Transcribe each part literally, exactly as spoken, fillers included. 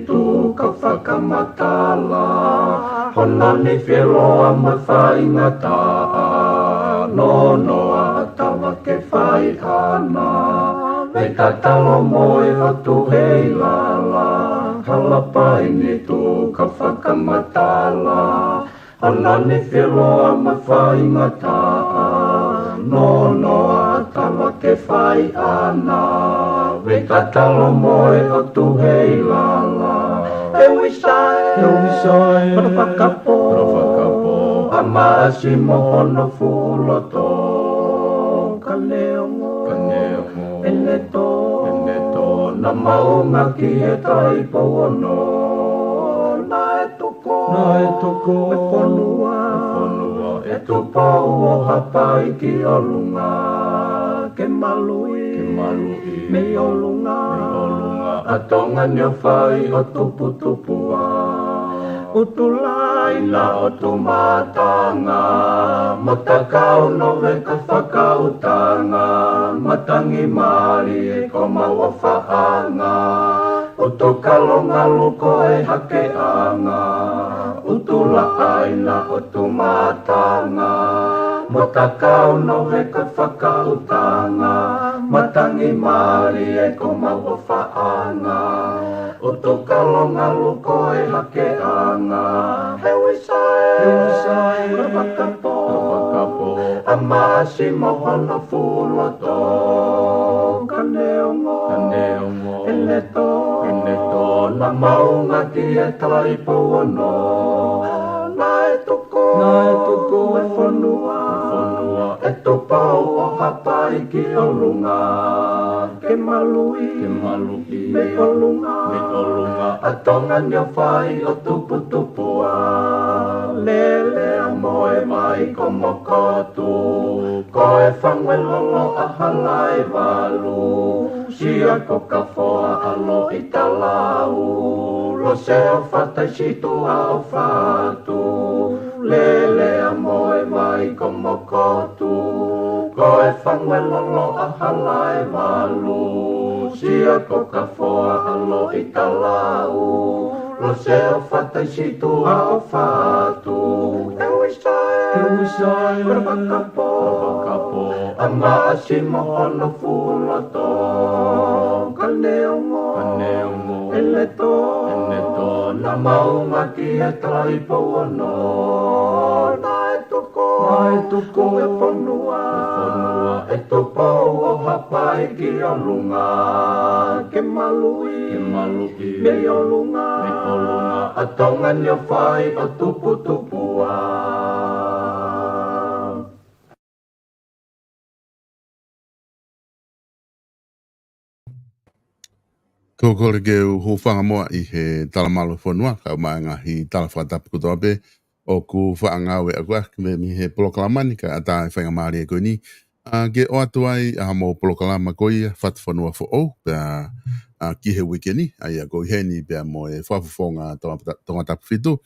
Tuʻu ka fakamatala, hono nifi ʻe loa mo e faingataʻa, nonoa ʻa Tava ke fai ʻana. Vei tatalo mo e ʻOtu Heilala, hala paini tuʻu ka fakamatala, hono nifi ʻe loa mo e faingataʻa, nonoa ʻa Tava ke fai ʻana. Vei tatalo mo e ʻOtu Heilala, ʻEuisa ē, ʻEuisa ē, kolo fakapō, kolo fakapō, ʻa Maʻasi mo hono fuʻu loto. Ka neongo, ka neongo, ʻene tō, ʻene tō, naʻa mau ngāueʻaki e Taʻu Ono. Naʻe tuku, naʻe tuku e fonua, e fonua ʻe Tupou ʻo Haʻapai ki ʻolunga, ke maluʻi, ke maluʻi mei ʻolunga, mei ʻolunga ʻa Tonga ni ʻo fai ʻo tuputupuʻa. ʻUtulāina ʻo Tumatanga, mo Takaunove ka fakautanga, matangi mālie ko mau ʻofaʻanga. ʻUtukalongalu ko e hakeʻanga, ʻUtulāina ʻo Tumatanga, mo Takaunove ka fakautanga, matangi mālie ko mau ʻofaʻanga. ʻUtukalongalu ko e hakeʻanga, ʻEuisa ē, ʻEuisa ē, kolo fakapō, kolo fakapō, ʻa Maʻasi mo hono fuʻu loto. Ka neongo, ka neongo, ʻene tō, ʻene tō, naʻa mau ngāueʻaki e Taʻu Ono. Naʻe tuku, naʻe tuku e fonua, e fonua ʻe Tupou ʻo Haʻapai ki ʻolunga, ke maluʻi, ke maluʻi mei ʻolunga, mei ʻolunga ʻa Tonga ni ʻo fai ʻo tuputupuʻa. Lele ʻa Moevai ko Mokotu, ko e Fanguelolo ʻa Halaevalu, Sia ko Kafoa ʻa Loʻitalau, Lose ʻo Fataisituʻa ʻo Fatu. Lele ʻa Moevai ko Mokotu, ko e Fanguelolo ʻa Halaevalu, Sia ko Kafoa ʻa Loʻitalau, Lose ʻo Fataisituʻa ʻo Fatu. ʻEuisa ē, ʻEuisa ē, kolo fakapō, kolo fakapō, ʻa Maʻasi mo hono fuʻu loto. Ka neongo, ka neongo, ʻene tō, ʻene tō, naʻa mau ngāueʻaki e Taʻu Ono. Naʻe tuku, naʻe tuku e fonua, e fonua ʻe Tupou ʻo Haʻapai ki ʻolunga, ke maluʻi, ke maluʻi mei ʻolunga, mei ʻolunga ʻa Tonga ni ʻo fai ʻo tuputupuʻa. Ko e kole ke u hūfanga muʻa ʻi he talamalu ʻo e fonua, kae ʻumaʻā e ngaahi tala fakatapu kotoa pē ʻoku faʻa ngāueʻaki mei, mei he polokalama ni, kae ʻatā e faingamālie ko eni, ʻa, ke ʻoatu ai ʻa hoʻomou polokalama ko ia Fatufonua Foʻou, pea, ʻa, ki he uike ni, ʻa ia ko eni pea mo e Fakafofonga Tonga, Tongatapu Fitu,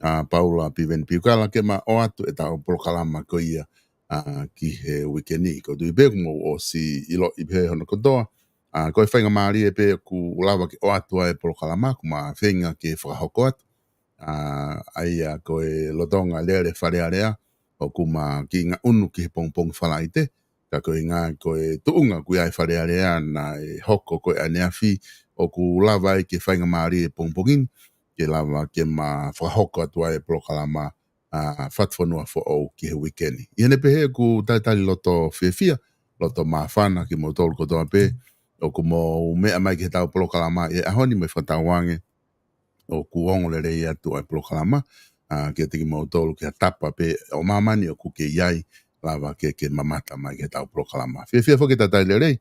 ʻa, Paula Piveni Piukala, ke ma ʻoatu ʻetau polokalama ko ia, ʻa, ki he uike ni. ʻOku ou tui pē kuo mou ʻosi ʻiloʻi pē hono kotoa, ʻa, ko e faingamālie pē ʻoku lava ke ʻoatu ai e polokalama, ʻoku ma feinga ke fakahoko atu, ʻa, ʻa ia ko e lolotonga lele Fale Alea, ʻoku ma kiʻi ngaʻunu ki he pongipongi Falaite, ka ko e ʻuhinga ko e tuʻunga ʻoku ʻi ai e Fale Alea naʻe hoko ko ē ʻaneafi, ʻoku lava ai ke faingamālie e pongipongi ni, ke lava ke ma fakahoko atu ai e polokalama, ʻa, Fatufonua Foʻou ki he uike ni. ʻI heʻene pehē ʻoku talitali loto fiefia, loto māfana kimoutolu kotoa pē ʻoku mou meʻa mai ki heʻetau polokalama ʻi he ʻaho ni, mo e fakatauange ʻoku ongo lelei atu ʻa e polokalama, ʻa, kiate kimoutolu ki ha tapa pē ʻo māmani ʻoku ke ʻi ai, lava ke, ke mamata mai ki heʻetau polokalama. Fiefia foki ke talitali lelei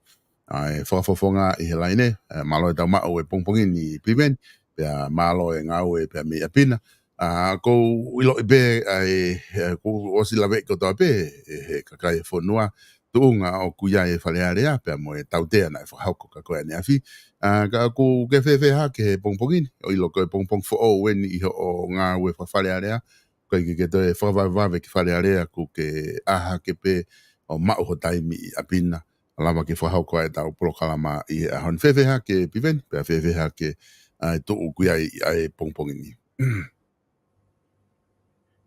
ʻa e Fakafofonga ʻi he laine, ʻe, mālō e tau maʻu e pongipongi ni Piveni, pea mālō e ngāue pea mei ʻapi na. ʻA, ʻoku ou ʻiloʻi pē ʻa e, ʻe, kuo ʻosi laveʻi kotoa pē ʻe he kakai e fonua, tuʻunga ʻoku ʻi ai e Fale Alea pea mo e tautea naʻe fakahoko ka ko ē ʻaneafi. ʻA, ka ʻoku ke fēfē hake he pongipongi ni, ʻo ʻilo ko e pongipongi foʻou eni ʻi hoʻo ngāue faka-Fale Alea, ʻikai ke ke toe fakavavevave ki Fale Alea, ʻoku ke ʻā hake pē ʻo maʻu ho taimi ʻi ʻapi na, lava ke fakahoko ai ʻetau polokalama ʻi he ʻaho ni. Fēfē hake Piveni, pea fēfē hake ʻa e tuʻu ʻoku ʻi ai ʻa e pongipongi ni.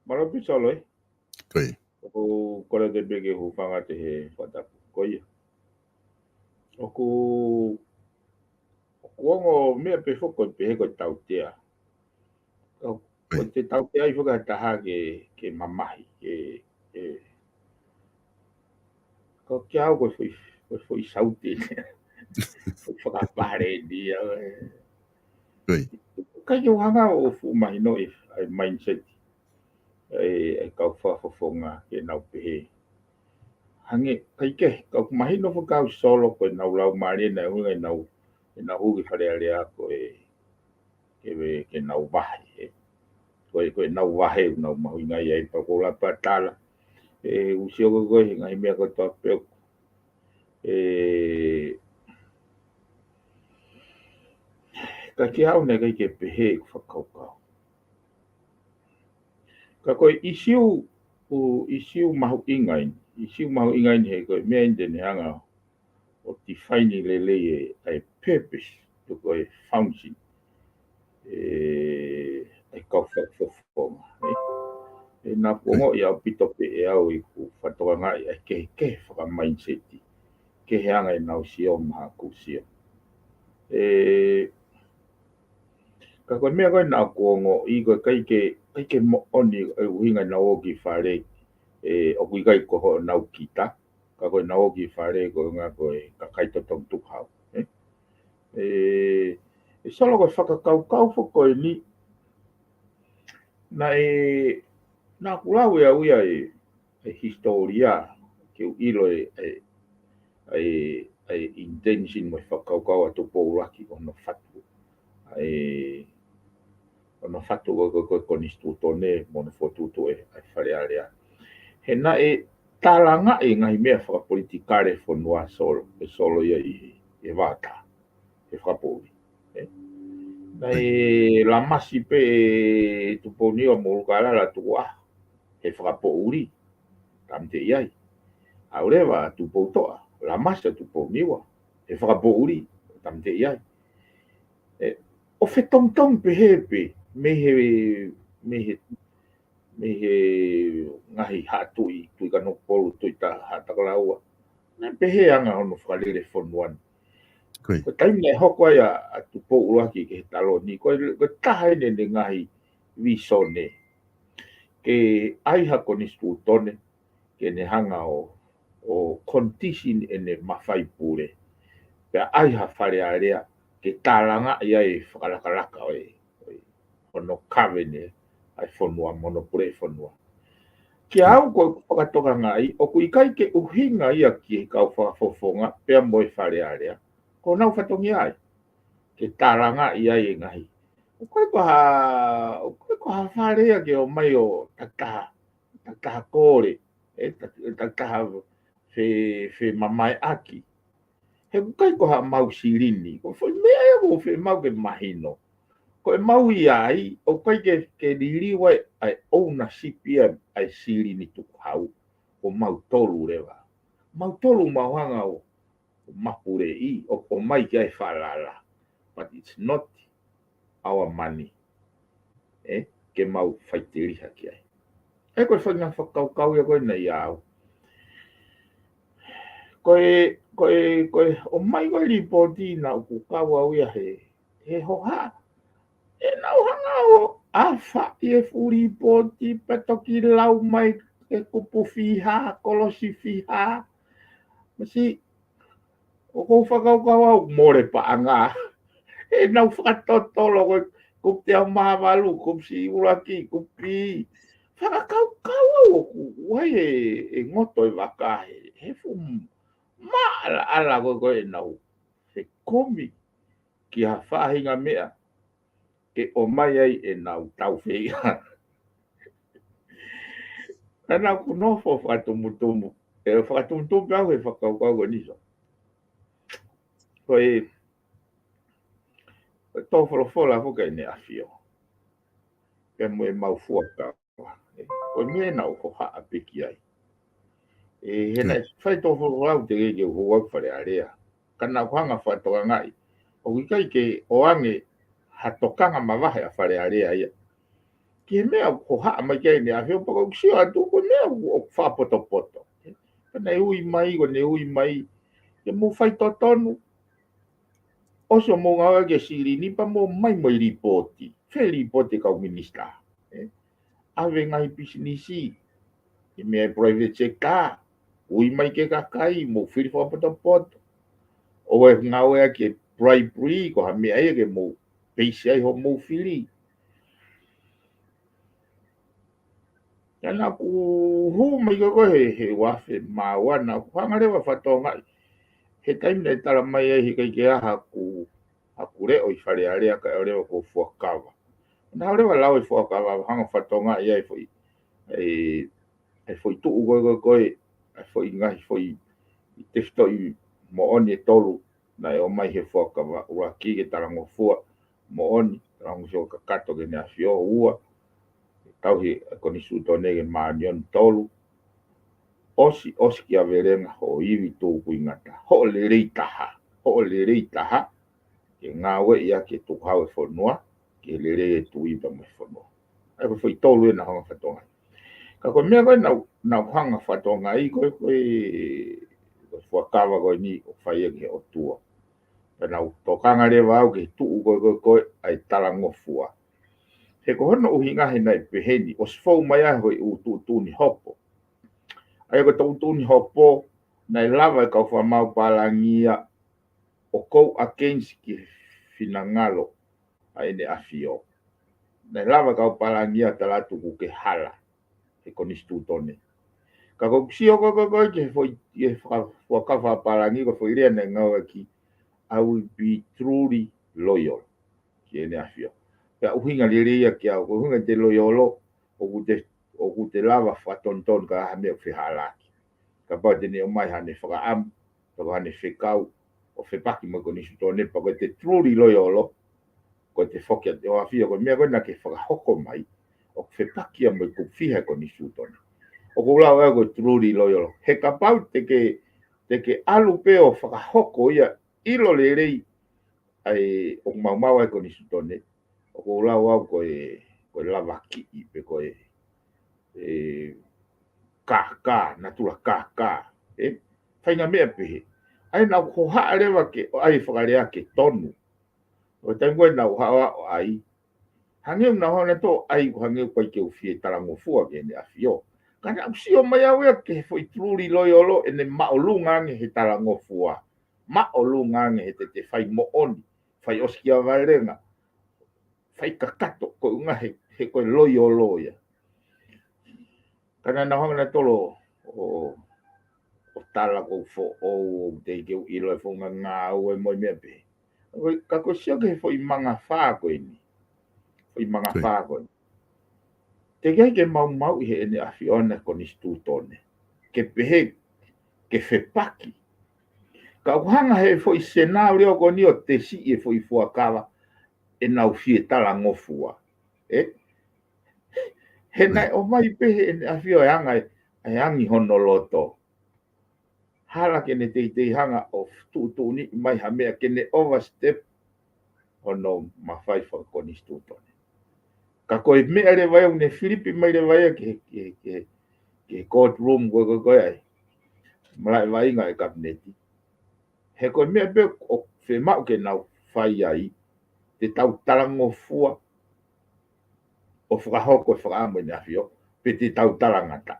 Mālō pē Solo ē. Ko ia. ʻOku ou kole atu pē ke u hūfanga atu he fakatapu. Ko ia. ʻOku, ʻoku ongo meʻa pē foki ʻoku pehē ko e tautea. Ko, ko e tautea ʻi he fakataha ke, ke mamahi, ke, ke, ko kia au ko e foʻi, ko e foʻi saute. Foʻi fakapale ni, ʻa e. Ko ia. ʻIkai ke u hanga ʻo fuʻu mahinoʻi ʻa e mindset ʻa e, ʻa e kau fakafofonga ke nau pehē. Hangē, ʻikai ke, kau mahino fakau Solo ko e nau lau mālie naʻe ʻuhinga ʻenau, ʻenau hū ki Fale Alea ko e, ke ve, ke nau vahe, ē. Ko e, ko e nau vahe, ʻoku nau mahuʻingaʻia ai pea ko e lapa tala. ʻE, ʻoku ou sio ko e, ko e, ngaahi meʻa ko e toa peo. ʻE, ka kia au naʻe ʻikai ke pehē ʻeku fakakaukau. Ka ko e ʻisiū, ʻū ʻisiū mahuʻinga eni, ʻisiū mahuʻinga eni he ko e meʻa eni te ne hanga ʻo define lelei ʻa e, ʻa e purpose, pe ko e function, ʻe, ʻa e kau fakafofonga, ē. ʻE naʻa ku ongoʻi ʻaupito pē ʻe au ʻeku fakatokangaʻi ʻa e kehekehe fakamindset, kehe ange ʻenau sio mo haʻaku sio. ʻE, ka ko e meʻa ko ē naʻa ku ongoʻi ko e ʻikai ke, ʻikai ke moʻoni ʻa e ʻuhinga ʻenau ō ki fale, ʻe, ʻoku ʻikai ko honau kita, ka ko ʻenau ō ki fale ko e ʻuhinga ko e kakai totongi tukuhau, ē. ʻE, ʻe Solo ko e fakakaukau foki ko eni, naʻe, naʻa ku lau ʻe au ia ʻa e, ʻa e hisitōlia, ke u ʻilo ʻa e, ʻa e, ʻa e, ʻa e intention mo e fakakaukau ʻa Tupou ʻUluaki ʻo hono fatu ʻa e, ʻo hono fatu ko e, ko e, ko e konisitūtone mo hono fokotuʻutuʻu ʻa e Fale Alea. He naʻe talangaʻi e ngaahi meʻa fakapolitikale fonua Solo, ʻe Solo ia ʻi, ʻi he vaka he fakapoʻuli. Ē? Naʻe lamasi pē ʻe Tupouniua mo ʻUlukalala Tukuʻaho he fakapoʻuli, tāmateʻi ai. ʻAlu leva ʻa Tupoutoʻa, lamasi ʻa Tupouniua he fakapoʻuli, tāmateʻi ai. ʻE, ʻo fetongitongi pehē pē mei he, mei he, mei he ngaahi haʻa tuʻi, Tuʻi Kanokupolu, Tuʻi Ta-, Haʻatakalaua. Naʻe pehē anga hono fakalele fonua ni. Ko ia. Ko e taimi naʻe hoko ai ʻa, ʻa Tupou ʻUluaki ki he taloni, ko e, ko e taha ʻene, ʻene ngaahi vīsone ke ʻai ha konisitūtone ke ne hanga ʻo, ʻo condition ʻene mafai pule. Pea ʻai ha Fale Alea ke talangaʻi ai e fakalakalaka ʻo e, ʻo e, hono kavene ʻa e fonua mo hono puleʻi fonua. Kia au ko ʻeku fakatokangaʻi, ʻoku ʻikai ke ʻuhinga ia ki he kau fakafofonga pea mo e Fale Alea, ko honau fatongia ia ke talangaʻi ai e ngaahi. ʻOku ʻikai ko ha, ʻoku ʻikai ko ha fale ia ke ō mai ʻo takitaha, takitaha kole, ē, ta-, takitaha fe-, femamaeʻaki. He ʻoku ʻikai ko haʻamau silini. Ko e foʻi meʻa ia ʻoku fiemaʻu ke mahino. Ko ʻemau ʻi ai, ʻoku ʻikai ke, ke liliu ai ʻa e ownership ia ʻa e silini tukuhau, ko mautolu leva. Mautolu mau hanga ʻo, ʻo mapuleʻi, ʻo, ʻomai ki ai e falala. But it's not our money. Ē, ke mau faiteliha ki ai. Ē, ko e faʻahinga fakakaukau ia ko ē naʻe ʻi ai. Ko e, ko e, ko e, ʻomai ko ē lipooti naʻa ku kau au ia he, he hohaʻa. ʻE nau hanga ʻo ʻafaʻi e fuʻu lipooti pea toki lau mai e kupu fiha, kolosi fiha. Masi, ʻoku ou fakakaukau au mole paʻanga. ʻE nau fakatotolo ko e kupu teau mā valu, kupu siʻi ʻuluaki, kupu pī. Fakakaukau au ʻoku ʻi ai e, e ngoto e vaka he, he fuʻu maʻalaʻala ko ē ko ē ʻenau fekumi ki ha faʻahinga meʻa ke ʻomai ai ʻenau taufehiʻa. Ka naʻa ku nofo fakatumutumu, ʻe fakatumutumu pē au he fakakaukau ko eni Solo. Ko e, ko e tō folofola foki ʻEne ʻAfio. Pea mo ʻemau fuakava. Ko e meʻa naʻa ku hohaʻa pē ki ai. ʻE, he naʻe fai tō folofola au te ke ke hou au ki Fale Alea. Ka naʻa ku hanga fakatokangaʻi ʻoku ʻikai ke ʻoange ha tokanga mavahe ʻa Fale Alea ia ki he meʻa ʻoku hohaʻa mai ki ai ʻEne ʻAfio, pea ʻoku ou sio atu ko e meʻa ʻoku, ʻoku fakapotopoto. Pea naʻe ui mai, ko ʻene ui mai, ke mou faitotonu, ʻosi hoʻomou ngāue ki he silini pea mou ō mai mo e lipooti. Fai lipooti ki he kau minisitā. ʻE, ʻave ngaahi pisinisi, ki he meʻa ʻa e private sector, ui mai ki he kakai, mou fili fakapotopoto. ʻOua ʻe ngāueʻaki e bribery, ko ha meʻa ia ke mou peisi ai hoʻomou fili. Pea naʻa ku hū mai ko ē he, he uafe mā ua, naʻa ku hanga leva ʻo fakatokangaʻi. He taimi naʻe tala mai ai he ʻikai ke ʻi ai haku, haku leʻo ʻi Fale Alea kae ʻoua leva ke u fuakava. Naʻa ku leva lau e fuakava, hanga ʻo fakatokangaʻi ai e foʻi, e, e foʻi tuʻu ko ē, ko ē, ko ē, e foʻi ngaahi foʻi tefitoʻi moʻoni ʻe tolu naʻe ō mai he fuakava ʻuluaki: ke talangofua moʻoni, talangofua kakato ki Heʻene ʻAfio. Ua, tauhi e konisitūtone ke māʻoniʻoni. Tolu, ʻosi, ʻosikiavelenga hoʻo ivi tukuingata, hoʻo lelei taha, hoʻo lelei taha, ke ngāueʻi ʻaki e tukuhau e fonua, ke lelei e tuʻi pea mo e fonua. ʻA ia ko e foʻi tolu ē naʻa ku hanga ʻo fakatokangaʻi. Ka ko e meʻa ko ē naʻa ku, naʻa ku hanga ʻo fakatokangaʻi ko ē, ko e, ko e fuakava ko eni ʻoku fai ia ki he ʻOtua. Pea naʻa ku tokanga leva au ki he tuʻu ko ē, ko ē, ko ē ʻa e talangofua. He ko hono ʻuhinga he naʻe pehē ni, ʻosi fou mai ai hoʻo tuʻutuʻuni hopo. ʻA ia ko e tuʻutuʻuni hopo, naʻe lava e kau fakamaau pālangi ia ʻo go against ki he finangalo ʻa ʻEne ʻAfio. Naʻe lava e kau pālangi ia ʻo tala atu kuo ke hala he konisitūtone. Ka ko ʻeku sio ko ē, ko ē, ko ē ki he foʻi, ki he faka-, fuakava fakapālangi, ko e foʻi lea naʻe ngāueʻaki, "I will be truly loyal" ki Heʻene ʻAfio. Pea ʻuhinga lelei ia kiate au, ko e ʻuhinga te loyal, ʻoku te, ʻoku te lava ʻo fakatonutonu ki ha meʻa ʻoku fehālaaki. Kapau te ne ʻomai haʻane fakaʻamu, pe ko haʻane fekau, ʻo fepaki mo e konisitūtone, pea ko e te truly loyal, ko e te foki atu ʻo ʻafio, ko e meʻa ko ē naʻa ke fakahoko mai, ʻoku fepaki ia mo e kupu fiha e konisitūtone. ʻOku ou lau ʻe au ko e truly loyal. He kapau te ke, te ke ʻalu pē ʻo fakahoko ia, ʻilo lelei ʻa e ʻoku maumau ai e konisitūtone, ʻoku ou lau au ko e, ko e lavakiʻi pe ko e, e, kākā, natula kākā, ē? Faʻahinga meʻa pehē. ʻA ia naʻa ku hohaʻa leva ke ʻai e fakalea ke tonu. ʻO taimi ko ē naʻa ku haʻu ʻo ʻai, hangē naʻa ku hanga ʻo ʻai, ko e hangē ʻoku ʻikai ke u fie talangofua ki Heʻene ʻAfio. Ka naʻa ku sio mai au ia ki he foʻi truly loyal, ʻene māʻolunga ange he talangofua. Māʻolunga ange he te te fai moʻoni, fai ʻosikiavelenga, fai kakato, ko e ʻuhinga he, he ko e loyal ia. Ka naʻa ku hanga nautolu ʻo, ʻo tala ko e foʻou, ʻoku teʻeki ke u ʻilo e founga ngāue mo e meʻa pehē. Ka ko e, ka ko e sio ki he foʻi mangafā ko eni. Foʻi mangafā ko eni. Teʻeki ai ke maumauʻi ʻe Heʻene ʻAfio ʻa e konisitūtone ke pehē ke fepaki. Ka ʻoku hanga he foʻi senālio ko eni ʻo tesiʻi e foʻi fuakava ʻenau fie talangofua. Ē? He naʻe ʻomai pē ʻe Heʻene ʻAfio e anga e, e angi hono loto. Hala ke ne teitei hanga ʻo tuʻutuʻuni mai ha meʻa ke ne overstep hono mafai fakakonisitūtone. Ka ko e meʻa leva ia ʻoku ne filipi mai leva ia ki he, ki he, ki he, ki he courtroom ko ē, ko ē, ko ē ai. Malaʻe vaʻinga e kapineti. He ko e meʻa pē ʻoku fiemaʻu ke nau fai ai, te tau talangofua ʻo fakahoko e fakaʻamu ʻa ʻEne ʻAfio, pe te tau talangataʻa.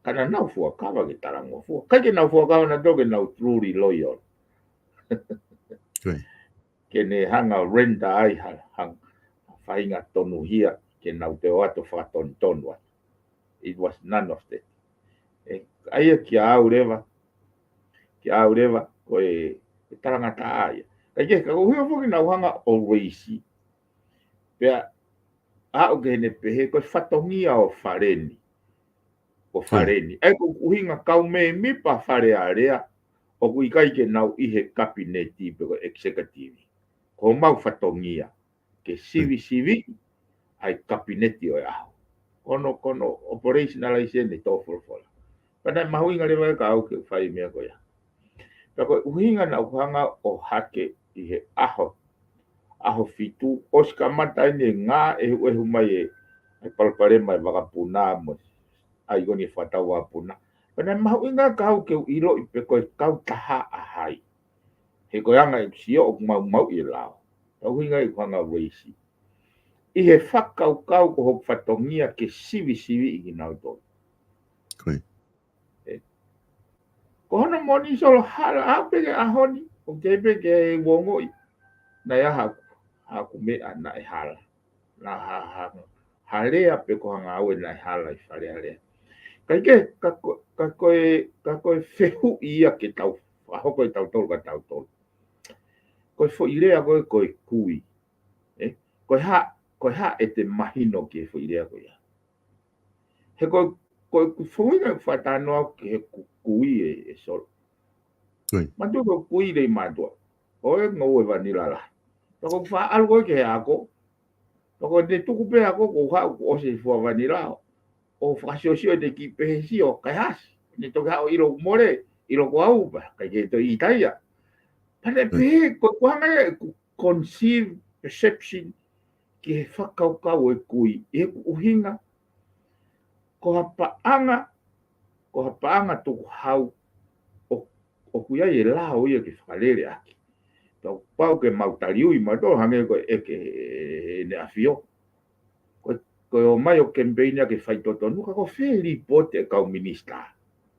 Ka naʻa nau fuakava ke talangofua. ʻIkai ke nau fuakava nautolu ke nau truly loyal. Ke ne hanga ʻo render ai ha, ha faʻahinga tonuhia ke nau toe ō atu ʻo fakatonutonu atu. It was none of that. ʻE, ʻa ia kia au leva, kia au leva, ko e, e talangataʻa ia. Ka ʻi he, ka ko e ʻuhinga foki naʻa ku hanga ʻo raise. Pea aʻu ki heʻene pehē, ko e fatongia ʻo Fale ni. Ko Fale ni. ʻA ia ko e ʻuhinga kau mēmipa Fale Alea, ʻoku ʻikai ke nau ʻi he kapineti pe ko e executive. Ko homau fatongia ke sivisiviʻi ʻa e kapineti ʻo e ʻaho. Ko hono, ko hono operationalize ʻene tō folofola. Pea naʻe mahuʻinga leva ia kia au ke fai e meʻa ko ia. Pea ko e ʻuhinga naʻa ku hanga ʻo hake ʻi he ʻaho, ʻaho fitu, ʻosi kamata eni e ngāʻehuʻehu mai e, e palopalema e vakapuna mo e ʻaikoni e fakatau vakapuna. Pea naʻe mahuʻinga ke u ʻiloʻi pe ko e kautaha ʻa hai. He ko e anga ʻeku sio ʻoku maumauʻi e lao. Ka ʻuhinga ʻeku hanga ʻo veisi. ʻI he fakakaukau ko hoku fatongia ke sivisiviʻi kinautolu. Ko hono moʻoni Solo, hala au pē ki he ʻaho ni, ʻoku ou pē ke u ongoʻi. Naʻe ʻi ai haku, haku meʻa naʻe hala. Naʻe ha, ha, ha lea pe ko ha ngāue naʻe hala ʻi Fale Alea. Kae kehe, ka ko, ka ko e, ka ko e fehuʻi ia ke tau, fakahoko ʻe tautolu kia tautolu. Ko e foʻi lea ko e, ko e kui. ʻE? Ko e hā, ko e hā ʻete mahino ki he foʻi lea ko ia. He ko, ko e ku foʻi lea ʻoku fakatalanoa ki he ku, kui ē, ē Solo. Mātuʻa ko e kui lei mātuʻa. ʻO e ngoue vanila lahi. Pea ko e faʻa ʻalu ko e ki he ako. Pea ko e te tuku pē ako ko ha ʻoku ʻosi fua vanila. ʻO fakasiosio ʻete kiʻi pehē sio, kae hasi. Ne toki haʻu ʻilo mole, ʻilo ko au pē, kae ke to i taia. Pea ne pehē, ko e kuanga ia ʻeku conceive, perception, ki he fakakaukau e kui, ʻi heʻeku ʻuhinga, ko ha paʻanga, ko ha paʻanga tukuhau, ʻo, ʻoku ʻi ai e lao ia ke fakalele ʻaki. Pea ʻoku pau ke mau taliui mautolu hangē ko e ʻeke ʻe, ʻe, ʻEne ʻAfio. Ko, ko e ō mai ʻo kemipeini ʻa ke fai totonu, ka ko fē lipooti e kau minisitā.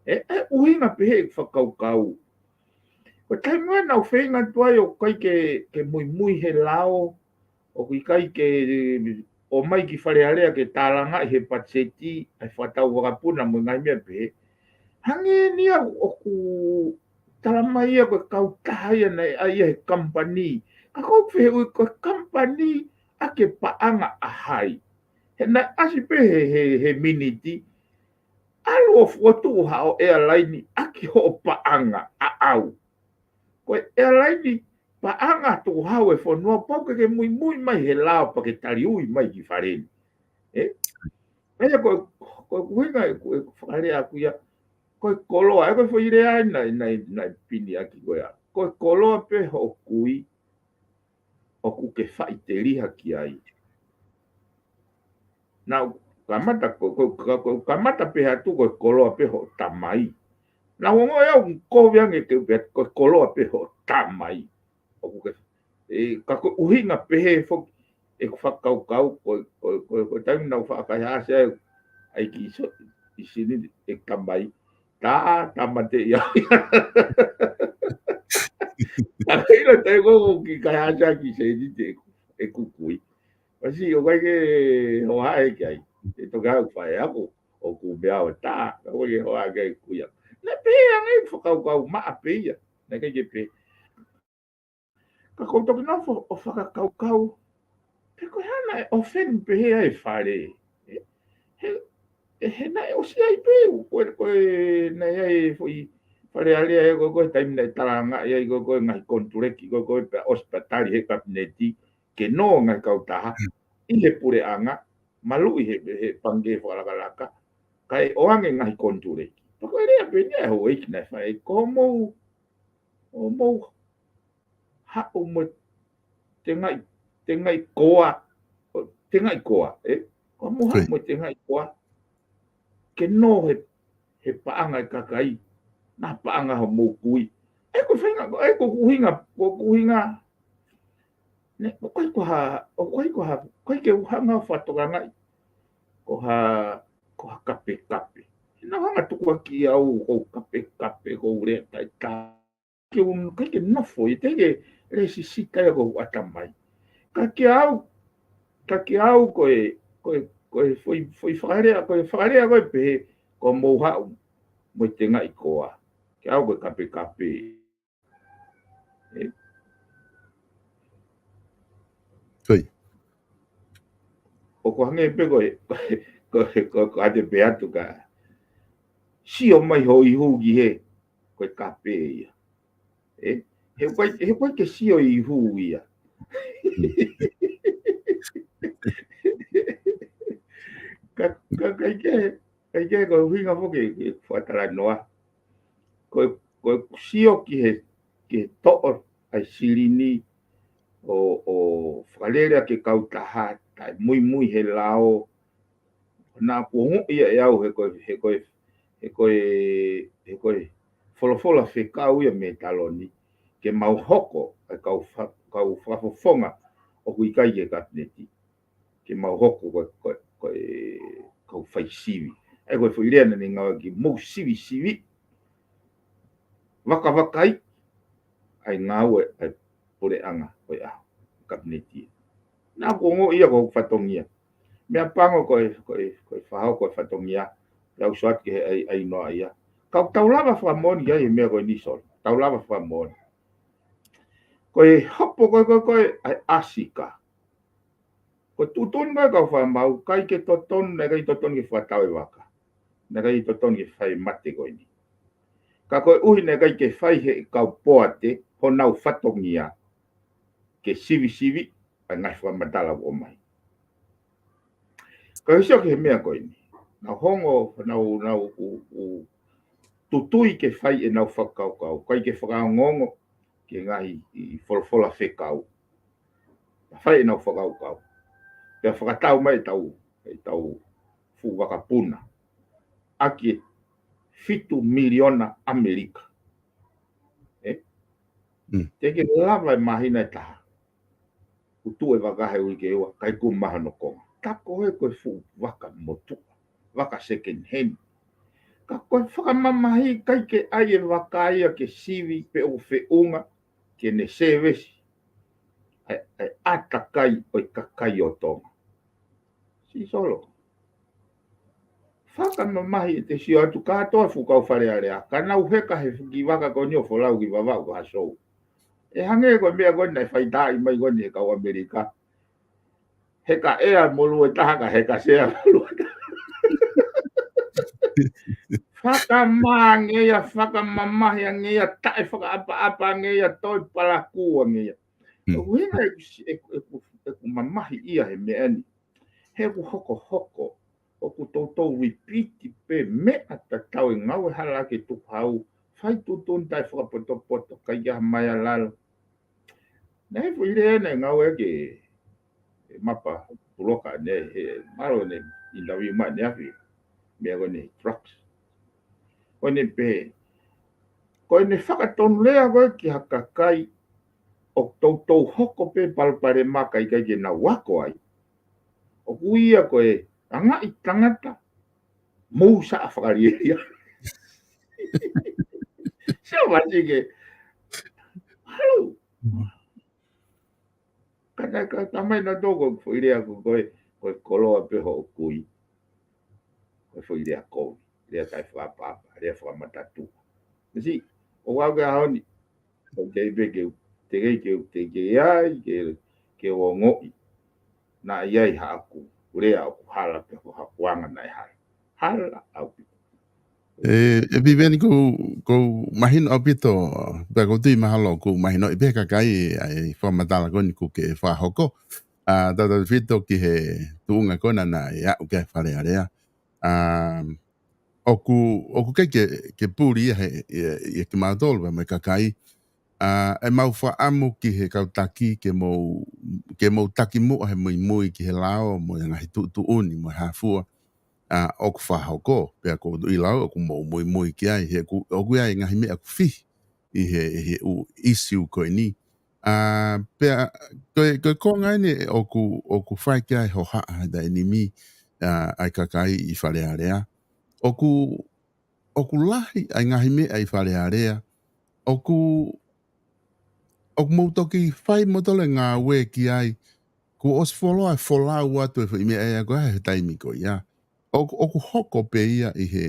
ʻE, ʻe ʻuhinga pehē ʻeku fakakaukau. Ko e taimi ē naʻa ku feinga atu ai ʻo ʻikai ke, ke muimui he lao, ʻoku ʻikai ke ō mai ki Fale Alea ke tālangaʻi he patiseti, ʻa e fakatau vakapuna mo e ngaahi meʻa pehē. Hangē ni ia ʻoku tala mai ia ko e kautaha ia naʻe ʻai ia he kamupani. Ka ko e fehuʻi ko e kamupani ʻaki e paʻanga ʻa hai. He naʻe ʻasi pē he, he, he miniti, ʻalu ʻo fokotuʻu haʻo ʻealaini ʻaki hoʻo paʻanga ʻaʻau. Ko e ʻealaini paʻanga tukuhau e fonua pau ke ke muimui mai he lao pea ke taliui mai ki Fale ni. ʻE? ʻE ko, ko e ʻuhinga ʻeku, ʻeku fakalea ʻaku ia, ko e koloa, ʻe ko e foʻi lea naʻe, naʻe, naʻe pini ʻaki ko ia. Ko e koloa pē hoʻo kui, ʻoku ke faʻiteliha ki ai. Naʻa ku kamata ko, ko, ko, ko, kamata pē atu ko e koloa pē hoʻo tamai. Naʻa ku ongoʻi au kovi ange ke u pehē ko e koloa pē hoʻo tamai. ʻOku ke, ʻe, ka ko e ʻuhinga pehē foki ʻeku fakakaukau ko, ko, ko, ko e taimi naʻa ku faʻa kaihaʻasi ai ʻa e kiʻi so, ʻi sini ʻeku tamai. Tā, tāmateʻi au ia. Ka ʻilo taimi ko ē ʻoku kiʻi kaihaʻasi ai kiʻi sēniti ʻeku, ʻeku kui. Pasi, ʻoku ʻikai ke hohaʻa ki ai. ʻE toki haʻu fai aku, ʻoku meʻa ʻo tā, ka ʻoku ʻikai ke hohaʻa ki ai kui ia. Naʻe pehē ange ʻeku fakakaukau maʻa pē ia. Naʻe ʻikai ke pehē. Ka ʻoku ou toki nofo ʻo fakakaukau, pe ko e hā naʻe ʻofeni pehē ai e Fale. ʻE, he, ʻe, he naʻe ʻosi ai pē, ko e, ko e, naʻe ʻi ai e foʻi Fale Alea ē, ko e, ko e taimi naʻe tālangaʻi ai, ko e, ko e ngaahi konituleki, ko e, ko e pea ʻosi pea tali he kapineti, ke nō ngaahi kautaha, ʻi he puleʻanga, maluʻi he, he pangikē fakalakalaka, kae ʻoange ngaahi konituleki. Pea ko e lea pē eni ia ʻa e houʻeiki naʻe fai, ko hoʻomou, hoʻomou haʻu mo e tengaʻi, tengaʻi koa, ʻo, tengaʻi koa, ʻe? Ko hoʻomou haʻu mo e tengaʻi koa, ke nō he, he paʻanga e kakai, naʻa paʻanga hoʻomou kui. ʻE ko e faʻahinga, ʻe ko e ʻuhinga, ko e ʻuhinga, ne, ʻoku ʻikai ko ha, ʻoku ʻikai ko ha, ʻoku ʻikai ke u hanga ʻo fakatokangaʻi ko ha, ko ha kapekape. Naʻa ku hanga tukuakiʻi au ko e kapekape, ko e lea taʻetā. Ke u, ʻikai ke nofo, ʻe ʻikai ke lēsisita ia ko hoku ʻatamai. Ka kiate au, ka kiate au ko e, ko e, ko e foʻi, foʻi fakalea, ko e fakalea ko e pehē, ko hoʻomou haʻu mo e tengaʻi koa. Kiate au ko e kapekape. ʻE? ʻOku hangē pē ko e, ko e, ko e, ko e, ko e ʻate pē atu ka. Sio mai hoʻo ihu ki hē, ko e kape ia. ʻE? He ʻoku ʻikai, he ʻoku ʻikai ke sio ihu ia. Ka, ka, ʻikai ke, ʻikai ke ko e ʻuhinga foki ke fakatalanoa. Ko e, ko e sio ki he, ki he toʻo ʻa e silini, ʻo, ʻo fakalele ʻa e kautaha, taʻe muimui he lao. Naʻa ku ongoʻi ia ʻe au he ko e, he ko e, he ko e, he ko e folofola fekau ia mei he taloni, ke mau hoko, ʻa e kau fa-, kau fakafofonga ʻoku ʻikai ke kapineti. Ke mau hoko ko e, ko e, ko e kau fai sivi. ʻA ia ko e foʻi lea naʻa ne ngāueʻaki, mou sivisivi. Vakavakai, ʻa e ngāue, ʻa e puleʻanga, ko e ʻaho, kapineti. Naʻa ku ongoʻi ia ko e fatongia. Meʻapango ko e, ko e, ko e fahao ko e fatongia, lau soat ke he ai, ai noa ia. Kau tau lava fakamoʻoni ia he meʻa ko eni Solo. Tau lava fakamoʻoni. Ko e hopo ko e, ko e, ko e, ʻa e ʻasika. Ko e tuʻutuʻuni ko e kau fakamaau, ʻikai ke totonu, naʻe ʻikai totonu ke fakatau e vaka. Naʻe ʻikai totonu ke fai mate ko eni. Ka koeʻuhi naʻe ʻikai ke fai he kau poate, honau fatongia, ke sivisivi, ʻa e ngaahi fakamatala ʻoku ʻomai. Ka hisi ʻoku he meʻa ko eni. Nau hongo, nau, nau, ʻu, ʻu, tutui ke fai ʻenau fakakaukau, ʻikai ke fakaongoongo, ke ngaahi ʻi folofola fekau. Ka fai ʻenau fakakaukau. Pea fakatau mai ʻetau, ʻetau fuʻu vakapuna. ʻAki e fitu miliona ʻAmelika. ʻE? Mm. Te ke lava e māhina ʻe taha. ʻUtu e vaka he ui ke ua, ʻikai ku maha no konga. Ka ko e ko e fuʻu vaka motuʻa. Vaka second hand. Ka ko e fakamamahi ʻikai ke ʻai e vaka ia ke sivi pe ʻoku feʻunga ke ne sēvesi ʻa e, ʻa e ʻātakai ʻo e kakai ʻo Tonga. Sisolo. Fakamamahi ʻete sio atu kātoa fuʻu kau Fale Alea. Ka nau heka he fuki vaka ko eni ʻo folau ki Vavaʻu ko ha sou. ʻE hangē ko e meʻa ko eni naʻe faitaaʻi mai ko eni he kau ʻAmelika. Heka ʻea mo lue taha ka heka sea mo lue taha. Fakamā ange ia, fakamamahi ange ia, taʻe fakaʻapaʻapa ange ia, toe palakū ange ia. Mm. ʻOku hinga ʻeku si-, ʻeku, ʻeku, ʻeku mamahi ia he meʻa ni. He ʻoku hokohoko, ʻoku toutou repeat pē meʻa tatau e ngāue hala ke tukuhau, fai tuʻutuʻuni taʻe fakapotopoto, ʻikai ke ʻaha mai ʻa lalo. Naʻe foʻi lea naʻe ngāueʻaki ʻe Mapa Puloka ne, he, mālō ne, interview mai ne afi, meʻa ko eni drugs. Ko eni pē, ko eni fakatonulea ko e ki ha kakai, ʻoku toutou hoko pē palopalema ka ʻikai ke nau ako ai. ʻOku ia ko e angaʻi tangata, mou saʻa fakalielia. Sio mati ke, halo. Ka naʻe ka tamai na toko, foʻi lea ko e, ko e koloa pē hoʻo kui. Ko e foʻi lea kovi, lea taʻe fakaʻapaʻapa, lea fakamatatua. Mesi, ʻo au ke ʻaho ni, ʻoku kei pē ke, te kei ke, te kei ai, ke, ke ongoʻi. Naʻe ʻi ai haʻaku lea ʻoku hala pe ko haku anga naʻe hala. Hala ʻaupito. ʻE, ʻe Piveni, ʻoku, ʻoku mahino ʻaupito, pea ʻoku ou tui mahalo ʻoku mahinoʻi pē ʻe he kakai ʻa e fakamatala ko eni ʻoku ke fakahoko. ʻA, tautautefito ki he tuʻunga ko ena naʻe aʻu ki ai e Fale Alea. ʻA, ʻoku, ʻoku ʻikai ke, ke puli ia he, ia, ia kimautolu pea mo e kakai. ʻA, ʻemau fakaʻamu ki he kau taki ke mou, ke mou taki muʻa he muimui ki he lao mo e ngaahi tuʻutuʻuni mo e hā fua. ʻA, ʻoku fakahoko, pea ʻoku ou tui lau, ʻoku mou muimui ki ai, he ʻoku, ʻoku ʻi ai e ngaahi meʻa ʻoku fihi ʻi he, ʻi he ʻū ʻisiū ko eni. ʻA, pea, ko e, ko e konga eni ʻoku, ʻoku fai ki ai e hohaʻa he taimi ni, ʻa, ʻa e kakai ʻi Fale Alea. ʻOku, ʻoku lahi ʻa e ngaahi meʻa ʻi Fale Alea. ʻOku, ʻoku mou toki fai moutolu e ngāue ki ai, kuo ʻosi fuoloa e folau atu e foʻi meʻa ia ko ē he taimi ko ia. ʻOku, ʻoku hoko pē ia ʻi he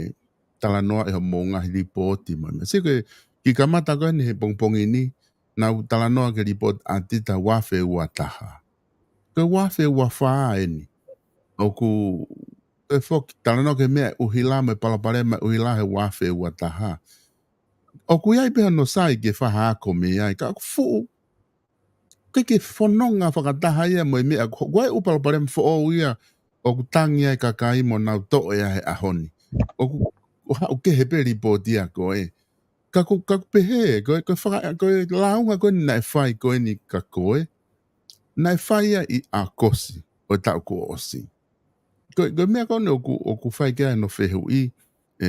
talanoa ʻi hoʻomou ngaahi lipooti mo e meʻa. Sio ki he, ki he kamata ko eni he pongipongi ni, naʻa ku talanoa ki he lipooti ʻa Tita ua afe ua taha. Ko e ua afe ua fā eni. ʻOku, ko e foki, talanoa ki he meʻa ʻuhila mo e palopalema ʻuhila he ua afe ua taha. ʻOku ʻi ai pē hono sai ke fai ha ako mei ai, ka ʻoku fuʻu ʻikai ke fononga fakataha ia mo e meʻa ko, ko e ʻū palopalema foʻou ia ʻoku tangi ai e kakai mo nau toʻo ia he ʻaho ni. ʻOku, ʻoku haʻu kehe pē lipooti ia ko ē. Ka ʻoku, ka ʻoku pehē, ko e, ko e faka-, ko e lāunga ko eni naʻe fai ko eni kia koe. naʻe fai ia ʻi ʻAokosi ʻo e taʻu kuo ʻosi. Ko, ko e meʻa ko eni ʻoku, ʻoku fai ki ai hono fehuʻi, ē,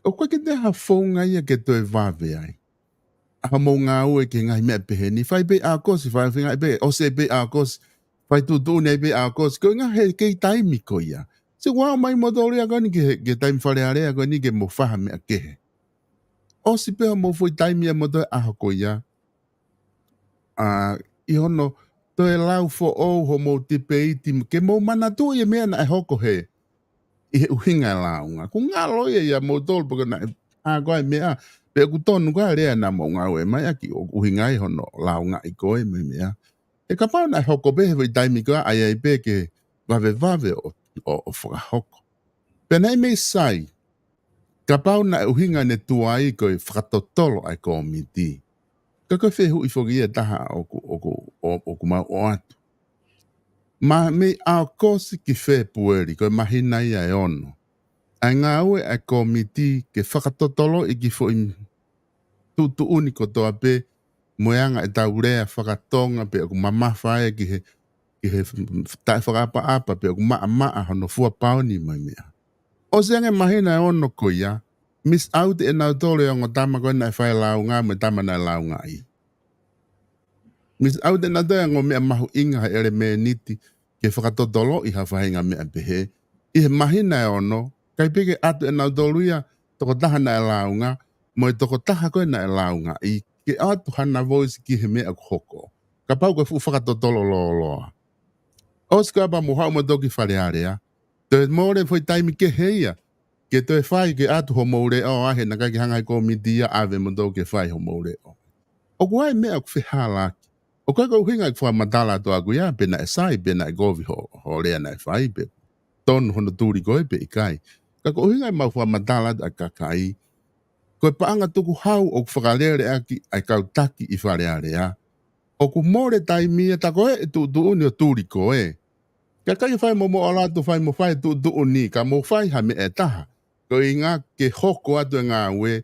ʻoku ʻikai ke toe ha founga ia ke toe vave ai ʻa hoʻomou ngāue ki he ngaahi meʻa pehē ni. Fai pē ʻi ʻAokosi, fai, fai ngaahi pē, ʻosi pē ʻi ʻAokosi, fai tuʻutuʻuni ai pē ʻi ʻAokosi. Ko e ʻuhinga he kei taimi ko ia. Sio, kuo aʻu mai moutolu ia ko eni ki he, ki he taimi Fale Alea ko eni ke mou fai ha meʻa kehe. ʻOsi pē hoʻomou foʻi taimi ia mo toe ʻaho ko ia. ʻA, ʻi hono toe lau foʻou hoʻomou tipeiti, ke mou manatuʻi e meʻa naʻe hoko he, ʻi he ʻuhinga e lāunga. Kuo ngalo ia ʻia moutolu pe ko e naʻe, ʻa, ko e meʻa, pe ʻoku tonu ko e lea naʻa mou ngāue mai ʻaki ʻo ʻuhinga ʻi hono lāungaʻi ko e meʻa. He kapau naʻe hoko pē he foʻi taimi ko ia ʻa ia pē ke vavevave ʻo, ʻo, ʻo fakahoko. Pea naʻe mei sai, kapau naʻe ʻuhinga ʻene tuai ko e fakatotolo ʻa e kōmiti. Ka ko e fehuʻi foki ia ʻe taha ʻoku, ʻoku, ʻo, ʻoku mau ʻoatu. Ma, mei ʻAokosi ki Fēpueli, ko e māhina ia ʻe ono. ʻA e ngāue ʻa e kōmiti ke fakatotoloʻi e kiʻi foʻi tuʻutuʻuni kotoa pē, mo e anga ʻetau lea faka-Tonga pe ʻoku mamafa ia ki he, ki he f-, f-, taʻefakaʻapaʻapa pe ʻoku maʻamaʻa hono fua paoni mo e meʻa. ʻOsi ange e māhina ʻe ono ko ia, miss out ʻenautolu e ongo tama ko ē naʻe fai e lāunga mo e tama naʻe lāungaʻi. Miss out ʻenautolu e ongo meʻa mahuʻinga he ʻelemēniti ke fakatotoloʻi ha faʻahinga meʻa pehē. ʻI he māhina ʻe ono, ʻikai pē ke ʻatu ʻenautolu ia, tokotaha naʻe lāunga, mo e tokotaha ko ē naʻe lāungaʻi, ke ʻatu hana voice ki he meʻa ʻoku hoko. Kapau ko e fuʻu fakatotolo lōloa. ʻOsi ko ia pea mou haʻu moutolu ki Fale Alea, toe mole foʻi taimi kehe ia, ke toe fai ke ʻatu hoʻomou leʻo, ʻa, he naʻe ʻikai ke hanga ʻe he kōmiti ia ʻave moutolu ke fai hoʻomou leʻo. ʻOku ʻi ai e meʻa ʻoku fehālaaki. ʻOku ʻikai ko e ʻuhinga ʻeku fakamatala atu ʻaʻaku ia, pe naʻe sai, pe naʻe kovi hoʻo, hoʻo lea naʻe fai, pe tonu hono tuli ko ē pe ʻikai. Ka ko e ʻuhinga ʻemau fakamatala atu ʻa e kakai, ko e paʻanga tukuhau ʻoku fakalele ʻaki ʻa e kau taki ʻi Fale Alea. ʻOku mole taimi ia, tā ko ē ʻe tuʻutuʻuni ʻo tuli ko ē. Ka ʻikai ke fai mo moʻola atu, fai mo fai e tuʻutuʻuni, ka mou fai ha meʻa ʻe taha. Ko e ʻuhinga ke hoko atu e ngāue,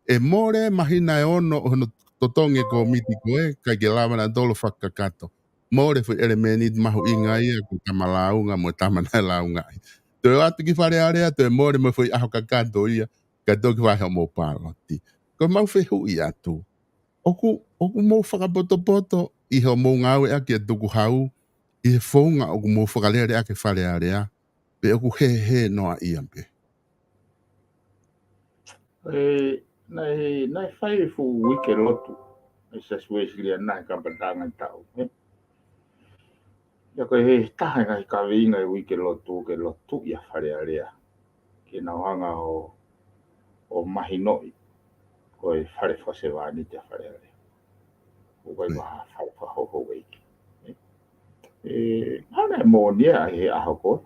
ʻe mole māhina ʻe ono ʻo hono totongi e kōmiti ko ē, ʻikai ke lava ʻenautolu ʻo fakakakato. Mole foʻi ʻelemēniti mahuʻinga ia, ko e tama lāunga mo e tama naʻe lāungaʻi. Toe ʻatu ki Fale Alea, toe mole mo e foʻi ʻaho kakato ia, kae toki fai hoʻomou pāloti. Ko ʻemau fehuʻi atu. ʻOku, ʻoku mou fakapotopoto ʻi hoʻomou ngāueʻaki e tukuhau, ʻi he founga ʻoku mou fakalele ʻaki e Fale Alea, pe ʻoku hēhē noa ia pē? Ē, naʻe, naʻe fai e fuʻu uike lotu ʻa e Siasi Uēsiliana he kamataʻanga e taʻu, ē? Ia ko e taha e ngaahi kaveinga e uike lotu, ke lotu ʻi Fale Alea, ke nau hanga ʻo, ʻo mahinoʻi ko e fale fakasevāniti ʻa Fale Alea. ʻOku ʻikai ko ha fale fakahouhouʻeiki. Ē, ʻa, naʻe moʻoni ia he ʻaho ko ē.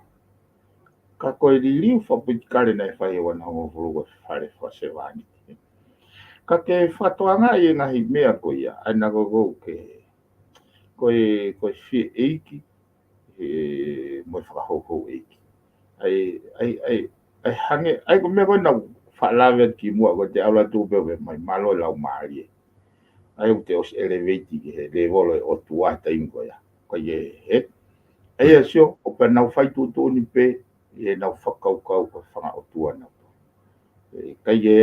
Ka ko e liliu fakapolitikale naʻe fai he ua noa hongofulu ko e fale fakasevāniti. Ka ke fakatokangaʻi e ngaahi meʻa ko ia, ʻa ia naʻa ko ē ke, ko e, ko e fie ʻeiki, ē, mo e fakahouhouʻeiki. ʻA e, ʻa e, ʻa e, ʻa e hangē, ʻa e ko e meʻa ko ē naʻa ku faʻa lave atu kimuʻa, ko e te aula tu pē ʻo pehē mai mālō e laumālie. ʻA ia ʻoku te ʻosi elevate ki he levolo ʻo e ʻOtua he taimi ko ia. Ko ia ē. ʻA ia sio, ʻo pehē naʻa nau fai tuʻutuʻuni pē, ʻenau fakakaukau ko e fanga ʻotua naʻa nau. Ē, ʻikai ke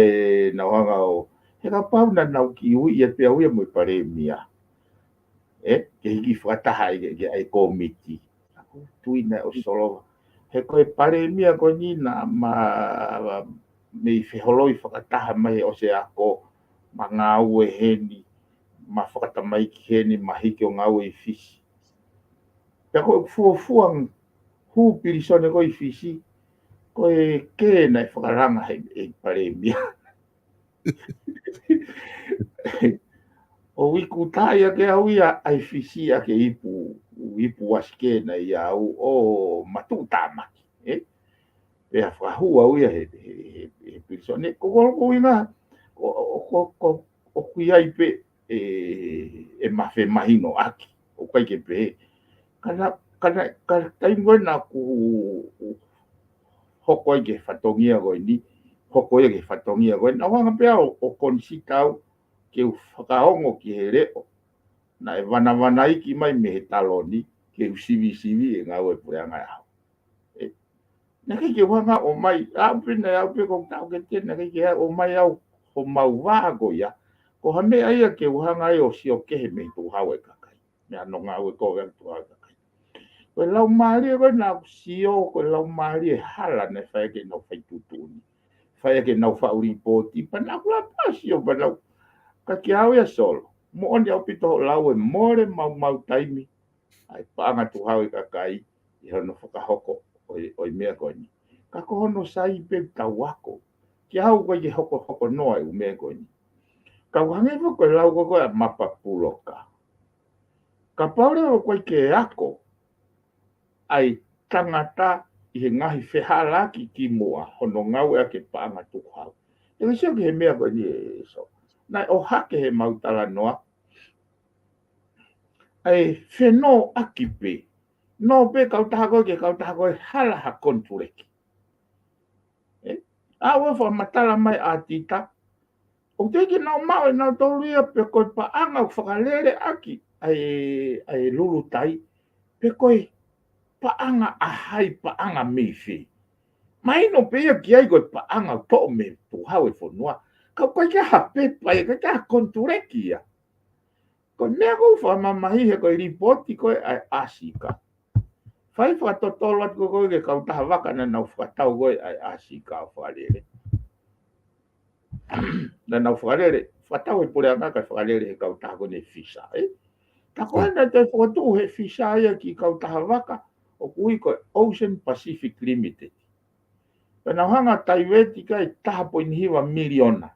nau hanga ʻo, he kapau naʻa nau kiʻi ui ia pē au ia mo e palēmia. Ē, ke hiki fakataha ai ke, ke ʻai kōmiti. ʻOku ou tui naʻe ʻosi solova. He ko e palēmia ko eni naʻa ma, mei feholoi fakataha mai he ʻosi ako, ma ngāue heni, ma fakatamaiki heni, ma hiki ʻo ngāue ʻi Fisi. Pea ko e fuofua hū pilisone ko ē ʻi Fisi, ko e kē naʻe fakalanga he, he palēmia. ʻO iku taʻi ake au ia ʻa e Fisi ʻa e ipu, ipu ʻasi kē naʻe ʻia au ʻo matuʻutāmaki, ē? Pea fakahū au ia he, he, he, he pilisone. Ko, ko, ko e ʻuhinga, ko, ko, ko, ʻoku ʻi ai pē ē, ʻema femahinoʻaki, ʻoku ʻikai ke pehē. Ka naʻe, ka naʻe, ka taimi ko ē naʻa ku hoko ai ki he fatongia ko eni, hoko ia ki he fatongia ko eni, naʻa ku hanga pē au ʻo, ʻo konisita au ke u fakaongo ki he leʻo Naʻe vanavanaiki mai mei he taloni ke u sivisivi e ngāue puleʻanga ʻaho. Naʻe ʻikai ke u hanga ʻo ʻomai, aʻu pē naʻe aʻu pē ko tau ke te, naʻe ʻikai ke ʻomai au homau vā ko ia, ko ha meʻa ia ke u hanga ai ʻo sio kehe mei tuʻu hau e kakai. Mei hono ngāue ko e tuʻu hau e kakai. Ko e laumālie ko ē naʻa ku sio, ko e laumālie hala naʻe fai ke nau fai tuʻutuʻuni. Fai ke nau faʻu lipooti, pea naʻa ku lava pē ʻo sio, pea naʻa ku, ka kia au ia Solo. Moʻoni ʻaupito hoʻo lau e mole maumau taimi ʻa e paʻanga tuʻu hau e kakai ʻi hono fakahoko ʻo e, ʻo e meʻa ko eni. Ka ko hono sai pē tau ako. Kia au ko e ke hokohoko noa e ʻū meʻa ko eni. Ka u hangē foki ko e lau ko ē ʻa Mapa Puloka. Kapau leva ʻoku ʻikai ke ako ʻa e tangata ʻi he ngaahi fehālaaki kimuʻa hono ngāueʻaki e paʻanga tuʻu hau. ʻE ke sio ki he meʻa ko eni ē Solo. Naʻe ʻohake he mau talanoa ʻa e fenōʻaki pē. Nō pē kautaha ko ē ki he kautaha ko ē hala ha konituleki. ʻE, ʻa ua fakamatala mai ʻa Tita. ʻOku teʻeki ke nau maʻu ʻe nautolu ia pe ko e paʻanga ʻoku fakalele ʻaki ʻa e, ʻa e lulutai, pe ko e paʻanga ʻa hai, paʻanga mei fē. Mahino pē ia ki ai ko e paʻanga ʻoku toʻo mei tuʻu hau e fonua. Ka ʻoku ʻikai ke ʻi ai ha pepa ia, ʻikai ke ʻi ai ha konituleki ia. Ko e meʻa ʻoku ou fakamamahiʻi he ko e lipooti ko ē ʻa e ʻAsika. Fai fakatotolo atu ko ē ki he kautaha vaka naʻa nau fakatau ko ē ʻa e ʻAsika ʻo fakalele. Naʻa nau fakalele, fakatau he puleʻanga kae fakalele he kautaha ko eni e FISA, ē? Ka ko ē naʻe toe fokotuʻu he FISA ia ki he kautaha vaka, ʻoku ui ko e Ocean Pacific Limited. Pea nau hanga ʻo taiveti ki ai taha poini hiva miliona.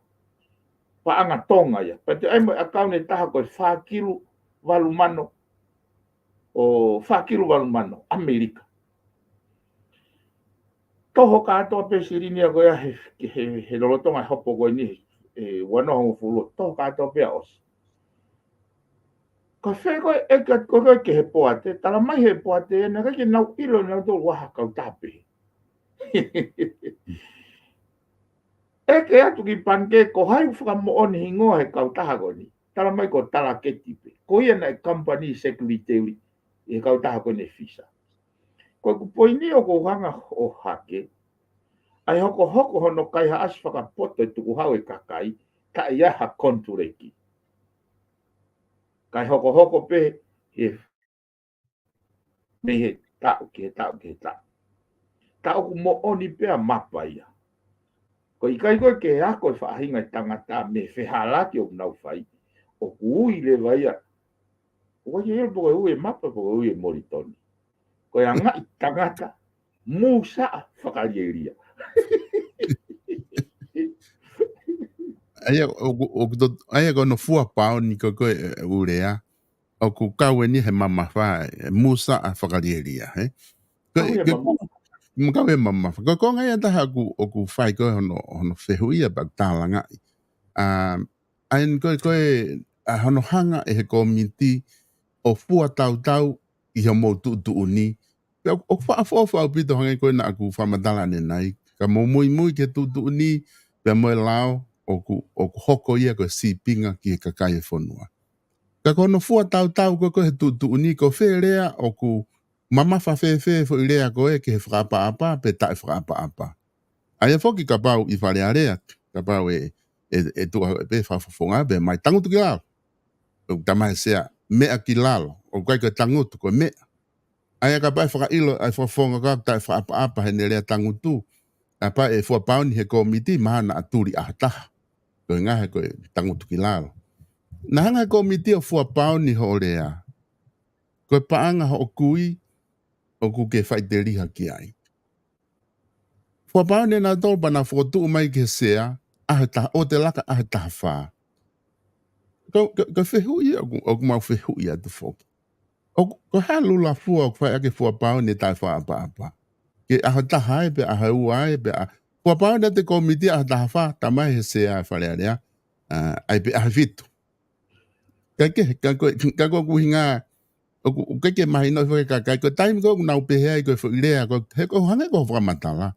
Paʻanga Tonga ia. Pea toe ʻai mo e ʻakauni ʻe taha ko e fā kilu valu mano, ʻo fā kilu valu mano ʻAmelika. Toho kātoa pē silini ia ko ia he, he, he lolotonga e hopo ko eni he, he ua noa hongofulu, toho kātoa pē ia ʻosi. Ka fē ko ē ʻeke atu ko ē ki he poate, tala mai he poate, naʻe ʻikai ke nau ʻilo nautolu ʻa ha kautaha pehē. ʻEke atu ki Pangikē ko hai ʻoku fakamoʻoni hingoa he kautaha ko eni. Tala mai ko Talaketi pē. Ko ia naʻe company secretary ʻi he kautaha ko eni e FISA. Ko ʻeku poini ʻoku ou hanga ʻo ʻohake, ʻa e hokohoko hono kaihaʻasi fakapoto e tuʻu hau e kakai, taʻe ʻi ai ha konituleki. Kae hokohoko pē he, mei he taʻu ki he taʻu ki he taʻu. Ka ʻoku moʻoni pē ʻa Mapa ia. Ko e ʻikai ko ē ke ako e faʻahinga e tangata mei he fehālaaki ʻoku nau fai, ʻoku ui leva ia. ʻOku ʻikai ke ʻilo pe ko e ui e Mapa pe ko e ui e Molitoni. Ko e anga e tangata mūsaʻa fakalielia. ʻA ia, ʻoku, ʻoku to-, ʻa ia ko hono fua paoni ko ē ʻe, ʻe ʻUlea, ʻoku kau eni he mamafa, ʻe mūsaʻa fakalielia, ē? Ko, Kau ia ke mamafa. Makau ia mamafa. Ko e konga ia ʻe taha ʻoku, ʻoku fai ko ē hono, hono fehuʻia pea ʻoku tālangaʻi. ʻA, ʻa eni ko ē, ko ē, ʻa hono hanga ʻe he kōmiti ʻo fua tautau ʻi hoʻomou tuʻutuʻuni. Pea ʻoku, ʻoku fakaʻofoʻofa ʻaupito hangē ko ē naʻa ku fakamatala ʻanenai. Ka mou muimui ki he tuʻutuʻuni, pea mo e lao, ʻoku, ʻoku hoko ia ko e sīpinga ki he kakai e fonua. Ka ko hono fua tautau ko ē ko ē he tuʻutuʻuni, ko fē lea ʻoku mamafa fēfē foʻi lea ko ē ki he fakaʻapaʻapa, pe taʻefakaʻapaʻapa. ʻA ia foki kapau ʻi Fale Alea, kapau ʻe, ʻe, ʻe tuʻu hau e pē fakafofonga, pea mai tangutu ki lalo. ʻOku talamai ʻe he sea, meʻa ki lalo, ʻoku ʻikai ko e tangutu, ko e meʻa. ʻA ia kapau ʻe fakaʻilo, ʻa e fakafofonga ko ē taʻefakaʻapaʻapa heʻene lea tangutu, kapau ʻe fua paoni he kōmiti, mahalo naʻa tuli ʻaho taha. Ko e ʻuhinga he ko e tangutu ki lalo. Naʻe hanga he kōmiti ʻo fua paoni hoʻo lea. Ko e paʻanga hoʻo kui, ʻoku ke faʻiteliha ki ai. Fua paoni nautolu pea nau fokotuʻu mai ki he sea, ʻaho ʻe taha, ʻo te laka ʻaho ʻe taha fā. Ko, ko, ko e fehuʻi ia ʻoku, ʻoku mau fehuʻi atu foki. ʻOku, ko e hā e lula fua ʻoku fai ʻaki e fua paoni taʻefakaʻapaʻapa? Ke ʻaho ʻe taha ai, pe ʻaho ʻe ua ai, pe ʻa-, fua paoni ʻa e kōmiti ʻaho ʻe taha fā, talamai ʻe he sea e Fale Alea, ʻa, ʻai pē ʻaho ʻe fitu. Ka ke, ka ko, ka ko ʻeku ʻuhinga, ʻoku, ʻoku ʻikai ke mahino foki ki he kakai, ko e taimi ko ē ʻoku nau pehē ai ko e foʻi lea, ko e, he ko e hangē ko hoʻo fakamatala.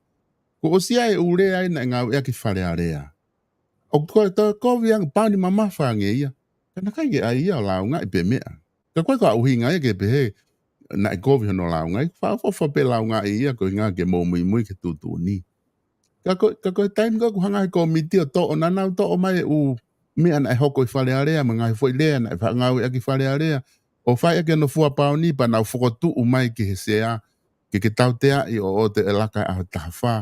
Kuo ʻosi ʻa e ʻū lea ia naʻe ngāueʻaki ʻi Fale Alea. ʻOku toe, toe kovi ange, paoni mamafa ange ia. Ka naʻe ʻikai ke ʻai ia ʻo laungaʻi pe meʻa. Ka ko e ʻuhinga ia ke pehē naʻe kovi hono laungaʻi, fakaʻofoʻofa pē laungaʻi ia ko e ʻuhinga ke mou muimui ki he tuʻutuʻuni. Ka ko, ka ko e taimi ko ē ʻoku hanga ʻe he kōmiti ʻo toʻo, naʻa nau toʻo mai e ʻū meʻa naʻe hoko ʻi Fale Alea, mo e ngaahi foʻi lea naʻe fakangāueʻaki ʻi Fale Alea, ʻo fai ʻaki hono fua paoni pea nau fokotuʻu mai ki he sea, ke ke tauteaʻi ʻo, ʻo te laka ʻi he ʻaho taha fā.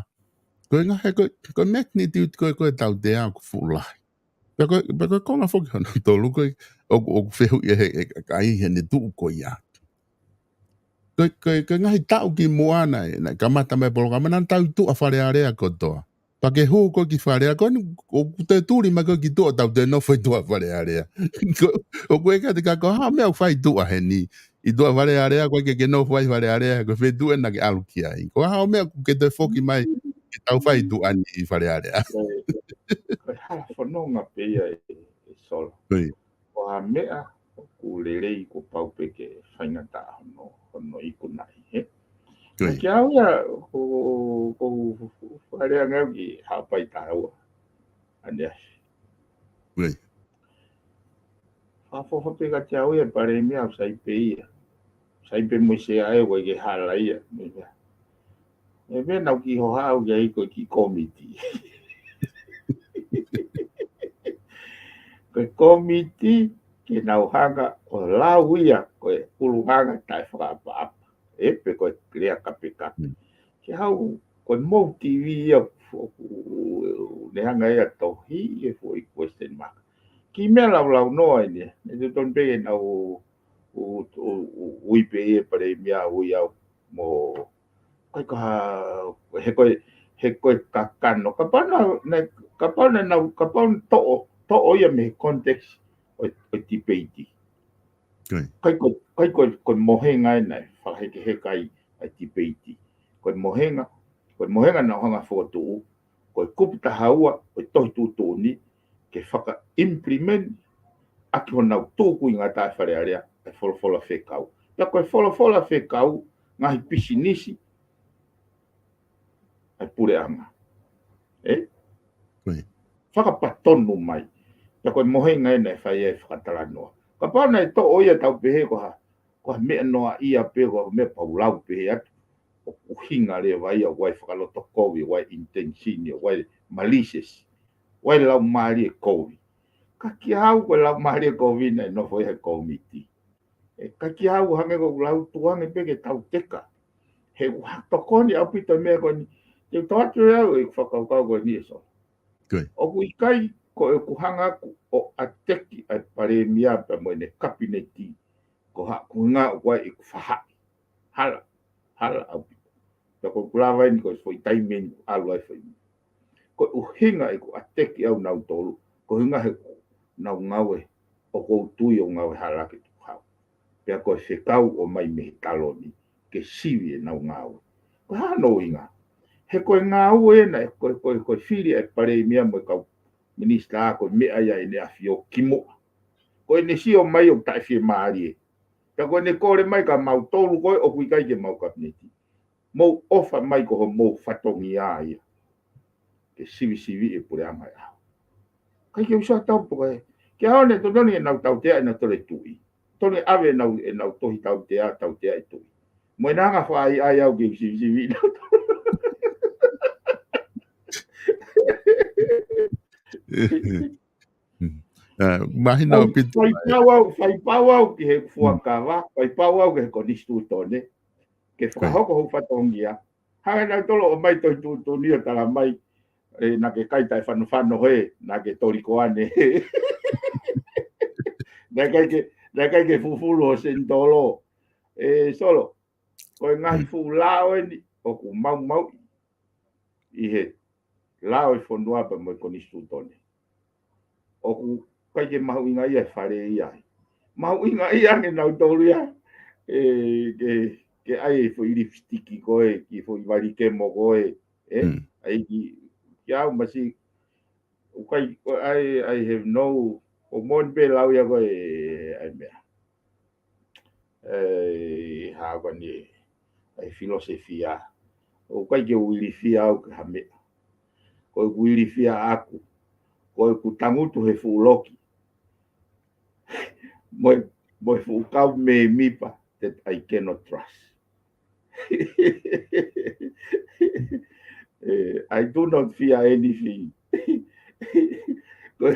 Ko e ngaahi, ko, ko e magnitude ko ē, ko e tautea ʻoku fuʻu lahi. Pea ko, pea ko e konga foki hono tolu ko ē, ʻoku, ʻoku fehuʻi ʻe he, ʻe, ʻe, ʻai heʻene tuʻu ko ia. Ko, ko, ko e ngaahi taʻu kimuʻa naʻe, naʻe kamata mai e polokalama naʻa tau tuʻa Fale Alea kotoa. Pea ke hū ko ē ki Fale Alea, ko eni, ʻoku te tuli mai ko ē ki tuʻa ʻo tau toe nofo ʻi tuʻa Fale Alea. Ko, ʻoku ʻikai te ka ko ha meʻa ʻoku fai tuʻa heni. ʻI tuʻa Fale Alea, ko e ke, ke nofo ai Fale Alea, ko e feituʻu ena ke ʻalu ki ai. Ko ha meʻa ʻoku ke toe foki mai, ke tau fai tuʻa ni ʻi Fale Alea. Ko e, ko e hala fononga pē ia ē, ē Solo. Oi. Ko ha meʻa ʻoku lelei kuo pau pē ke faingataʻa hono, hono ikunaʻi, ē? Oi. Ka kiate au ia, ko, ko, ko Fale Alea ki Haʻapai tāua. ʻAneafi. Oi. Fakaʻofoʻofa pē kiate au ia, Palēmia, ʻoku sai pē ia. Sai pē mo e sea ē, ʻoku ʻikai ke hala ia. Mo e meʻa. ʻE meʻa naʻa ku kiʻi hohaʻa au ki ai ko e kiʻi kōmiti. Ko e kōmiti ke nau hanga ʻo lau ia ko e ʻuluhanga taʻefakaʻapaʻapa. Ē, pe ko e lea kapekape. Mm. Kiate au, ko e mou TV ia, ʻoku ne hanga ia ʻo tohi e foʻi question mark. Kiʻi meʻa laulaunoa eni, ē. Ne totonu pē ke nau ʻu, ʻu, ʻu, ʻu, ui pē ia Palēmia, ui au mo, ʻikai ko ha, he ko e, he ko e kakano. Kapau naʻa, naʻa, kapau naʻa nau, kapau naʻa toʻo, toʻo ia mei he context ʻo e, ʻo e tipeiti. Oi. ʻIkai ko, ʻikai ko, ko e mohenga ē naʻe fakahekeheka ai ʻa e tipeiti. Ko e mohenga, ko e mohenga naʻa nau hanga ʻo fokotuʻu, ko e kupu taha ua ʻo e tohi tuʻutuʻuni ke faka-implement ʻaki honau tūkuingataʻa ʻe Fale Alea e folofola fekau. Pea ko e folofola fekau, ngaahi pisinisi ʻa e puleʻanga. Ē? Oi. Fakapatonu mai. Pea ko e mohenga ē naʻe fai ai e fakatalanoa. Kapau naʻe toʻo ia tau pehē ko ha, ko ha meʻa noaʻia pē, ko ha meʻa pau lau pehē atu. ʻOku ʻuhinga leva ia ʻoku ʻi ai e fakalotokovi, ʻoku ʻi ai e intention, ʻoku ʻi ai e malicious, ʻoku ʻi ai e laumālie kovi. Ka kiate au ko e laumālie kovi naʻe nofo ia he kōmiti. Ē, ka kiate au hangē ko ʻeku lau tuʻu ange pē ke tau teka. He ʻoku tokoni ʻaupito e meʻa ko eni. Te u tau atu ʻe au ʻeku fakakaukau ko eni, ē Solo. Good. ʻOku ʻikai ko ʻeku hanga ʻaku ʻo ʻateki ʻa e Palēmia pea mo ʻene kapineti ko haʻaku ʻuhinga ʻoku ʻi ai ʻeku faʻahi. Hala, hala ʻaupito. Pea ko ʻeku lava eni ko e foʻi taimi eni ʻalu ai foʻi. Ko e ʻuhinga ʻeku ʻateki ʻa nautolu, ko e ʻuhinga he ʻoku nau ngāue, ʻoku ou tui ʻoku ngāue hala ke tukuhau. Pea ko e fekau ʻoku ʻomai mei he taloni, ke sivi ʻenau ngāue. Ko e hā hono ʻuhinga? He ko e ngāue ena, ko e, ko e, ko e fili ʻa e Palēmia mo e kau minisitā, ko e meʻa ia ʻEne ʻAfio kimuʻa. Ko ʻene sio mai ʻoku taʻefiemālie. Pea ko ʻene kole mai kia mautolu ko ē ʻoku ʻikai ke mau kapineti. Mou ʻofa mai ko homou fatongia ia. Ke sivisiviʻi e puleʻanga ʻo e ʻaho. ʻIkai ke u sio atu pe ko e hā. Kiate au naʻe totonu ke nau tautea ʻenau tohi tuʻi. Totonu ke ʻave ʻenau, ʻenau tohi tautea, tautea e tuʻi. Mo e anga fai ai au ke u sivisiviʻi ʻenau tohi. Ē, mahino ʻaupito. Fai pau au, fai pau au ki he fuakava, fai pau au ki he konisitūtone. Ke fakahoko hoku fatongia. Hanga nautolu ʻo ʻomai tohi tuʻutuʻuni ʻo tala mai, ē, naʻa ke kai taʻefanofano hē, naʻa ke tolikoane hē. Naʻe ʻikai ke, naʻe ʻikai ke fufulu ho senitolo. Ē, Solo, ko e ngaahi fuʻu lao eni ʻoku maumauʻi ʻi he lao ʻo e fonua pea mo e konisitūtone. ʻOku ʻikai ke mahuʻinga ia e fale ia. Mahuʻinga ia ange nautolu ia. Ē, ke, ke ʻai e foʻi lipstick ko ē, ki he foʻi valikemo ko ē. Ē? ʻAi ki, kiate au masi, ʻoku ʻikai, ko e ʻai, I have no, ʻoku moʻoni pē lau ia ko ē, ʻai meʻa. Ē, hā ko eni, ʻai filōsefia. ʻOku ʻikai ke u ilifia au ki ha meʻa. Ko ʻeku ilifia ʻaku, ko ʻeku tangutu he fuʻu loki. Mo e, mo e fuʻu kau mēmipa that I cannot trust. Eh, I do not fear anything. Ko,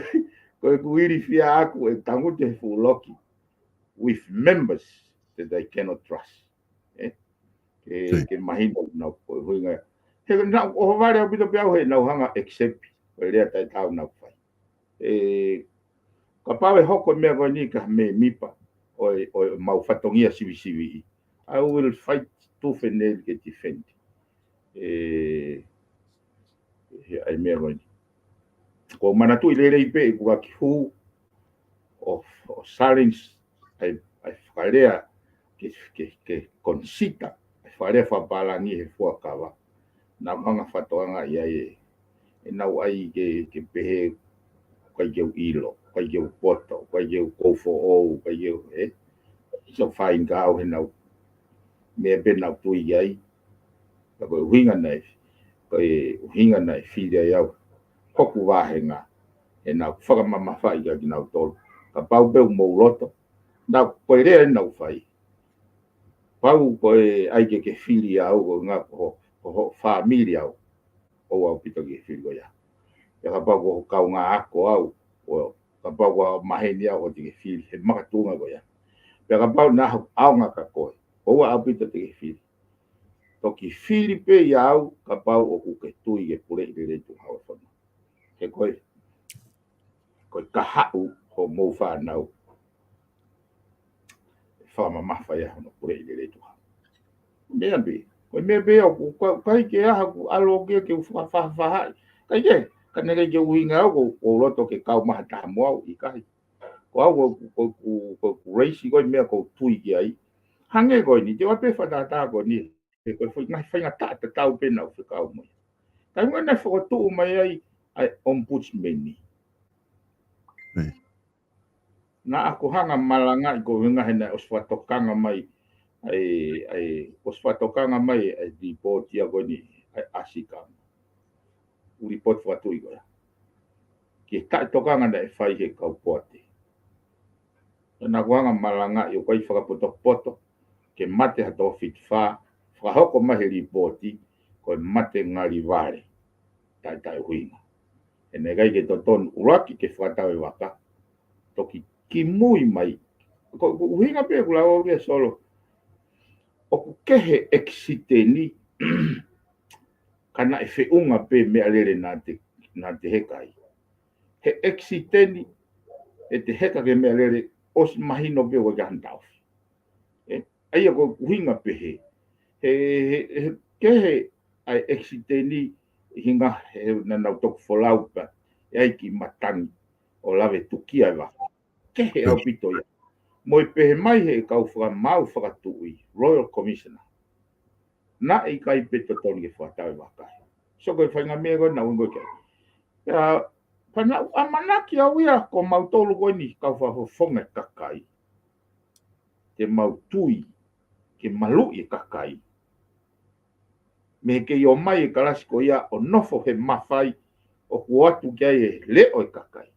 ko ʻeku ilifia ʻaku ʻe tangutu he fuʻu loki with members that I cannot trust. Eh? Ke, ke mahino nau ko e ʻuhinga. He nau, ʻohovale ʻaupito pē au he nau hanga accept ko e lea taʻetaau nau fai. Eh, kapau ʻe hoko e meʻa ko eni ka mēmipa ʻo e, ʻo e mau fatongia sivisiviʻi, I will fight tooth and nail ke defend. Eh, he ʻai meʻa ko eni. Ko manatuʻi lelei pē ʻeku ʻaki hū ʻo, ʻo challenge ʻai, ʻai fakalea ke, ke, ke consider ʻai fakalea fakapālangi he fuakava. Nau hanga fatoanga ia e, e nau ʻai ke, ke pehē ʻikai ke u ʻilo, ʻikai ke u poto, ʻikai ke u kou foʻou, ʻikai ke u, eh? So fine ka au he nau, meʻa pē nau tui ai. Ka ko e ʻuhinga naʻe, ko e ʻuhinga naʻe fili ai au hoku vāhenga, he nau fakamamafaʻi kia kinautolu. Kapau pē ʻoku mou loto, nau ko e lea ʻe nau fai. Pau ko e ʻai ke ke fili au ko e ʻuhinga ko ho, ko ho fāmili au. ʻOua ʻaupito ke fili ko ia. Pea kapau ko ho kaungā ako au, ʻo kapau ko e maheni au ʻoua te ke fili he makatuʻunga ko ia. Pea kapau naʻa ʻaonga kia koe, ʻoua ʻaupito te ke fili. Toki fili pē ia au kapau ʻoku ke tui ke puleʻi lelei tuʻunga ʻo e fonua. He ko e, ko e kahaʻu hoʻomou fānau, fakamamafa ia hono puleʻi lelei tuʻunga. Meʻa pē, ko e meʻa pē ʻoku, ko, ʻikai ke ʻaha ʻoku ʻalu ke, ke u fakafaʻafaʻahi. ʻIkai ke, ka naʻe ʻikai ke ʻuhinga au ʻoku, ʻoku ou loto ke kau mai ha taha mo au, ʻikai. Ko au ʻoku, ʻoku, ʻoku raise ko e meʻa ʻoku ou tui ki ai. Hangē ko eni, te u ʻai pē fakatātā ko eni, he ko e foʻi ngaahi faingataʻa tatau pē naʻa ku fekau mo ia. Taimi naʻe fokotuʻu mai ai ʻa e ombudsman ni. Naʻa ku hanga malangaʻi ko e ʻuhinga he naʻe ʻosi fakatokanga mai, ʻa e, ʻa e, ʻosi fakatokanga mai ʻa e lipooti ia ko eni, ʻa e ASICAMA. ʻUluaki lipooti fakatuʻi ko ia. Ki he taʻetokanga naʻe fai he kau poate. Naʻa ku hanga malangaʻi ʻoku ʻikai fakapotopoto ke mate ha toko fitu fā, fakahoko mai he lipooti ko e mate ngali vale. Taʻetaʻeʻuhinga. He naʻe ʻikai ke totonu ʻuluaki ke fakatau e vaka, toki kimui mai. Ko, ko e ʻuhinga pē ʻoku lau au ia Solo, ʻoku kehe ʻekisiteni ka naʻe feʻunga pē meʻalele naʻa te, naʻa te heka ai. He ʻekisiteni ʻe te heka ki he meʻalele ʻosi mahino pē ʻoku ʻikai hano taʻofi. Eh? ʻA ia ko e ʻuhinga pehē. He, he, he kehe ʻa e ʻekisiteni ʻi he ʻuhinga he naʻa nau toki folau pē ʻe ʻai ki matangi ʻo lave tukia e vaka. Kehe ʻaupito ia. Mo e pehē mai he kau fakamaau fakatuʻi, Royal Commissioner. Naʻe ʻikai pē totonu ke fakatau e vaka. So ko e faʻahinga meʻa ko ē naʻa ku ʻilo ki ai. Pea, pea naʻa ku ʻamanaki au ia ko mautolu ko eni kau fakafofonga e kakai. Te mau tui ke maluʻi e kakai. Mei he kei ʻomai e kalasi ko ia ʻo nofo he mafai ʻoku ʻoatu ki ai e leʻo e kakai.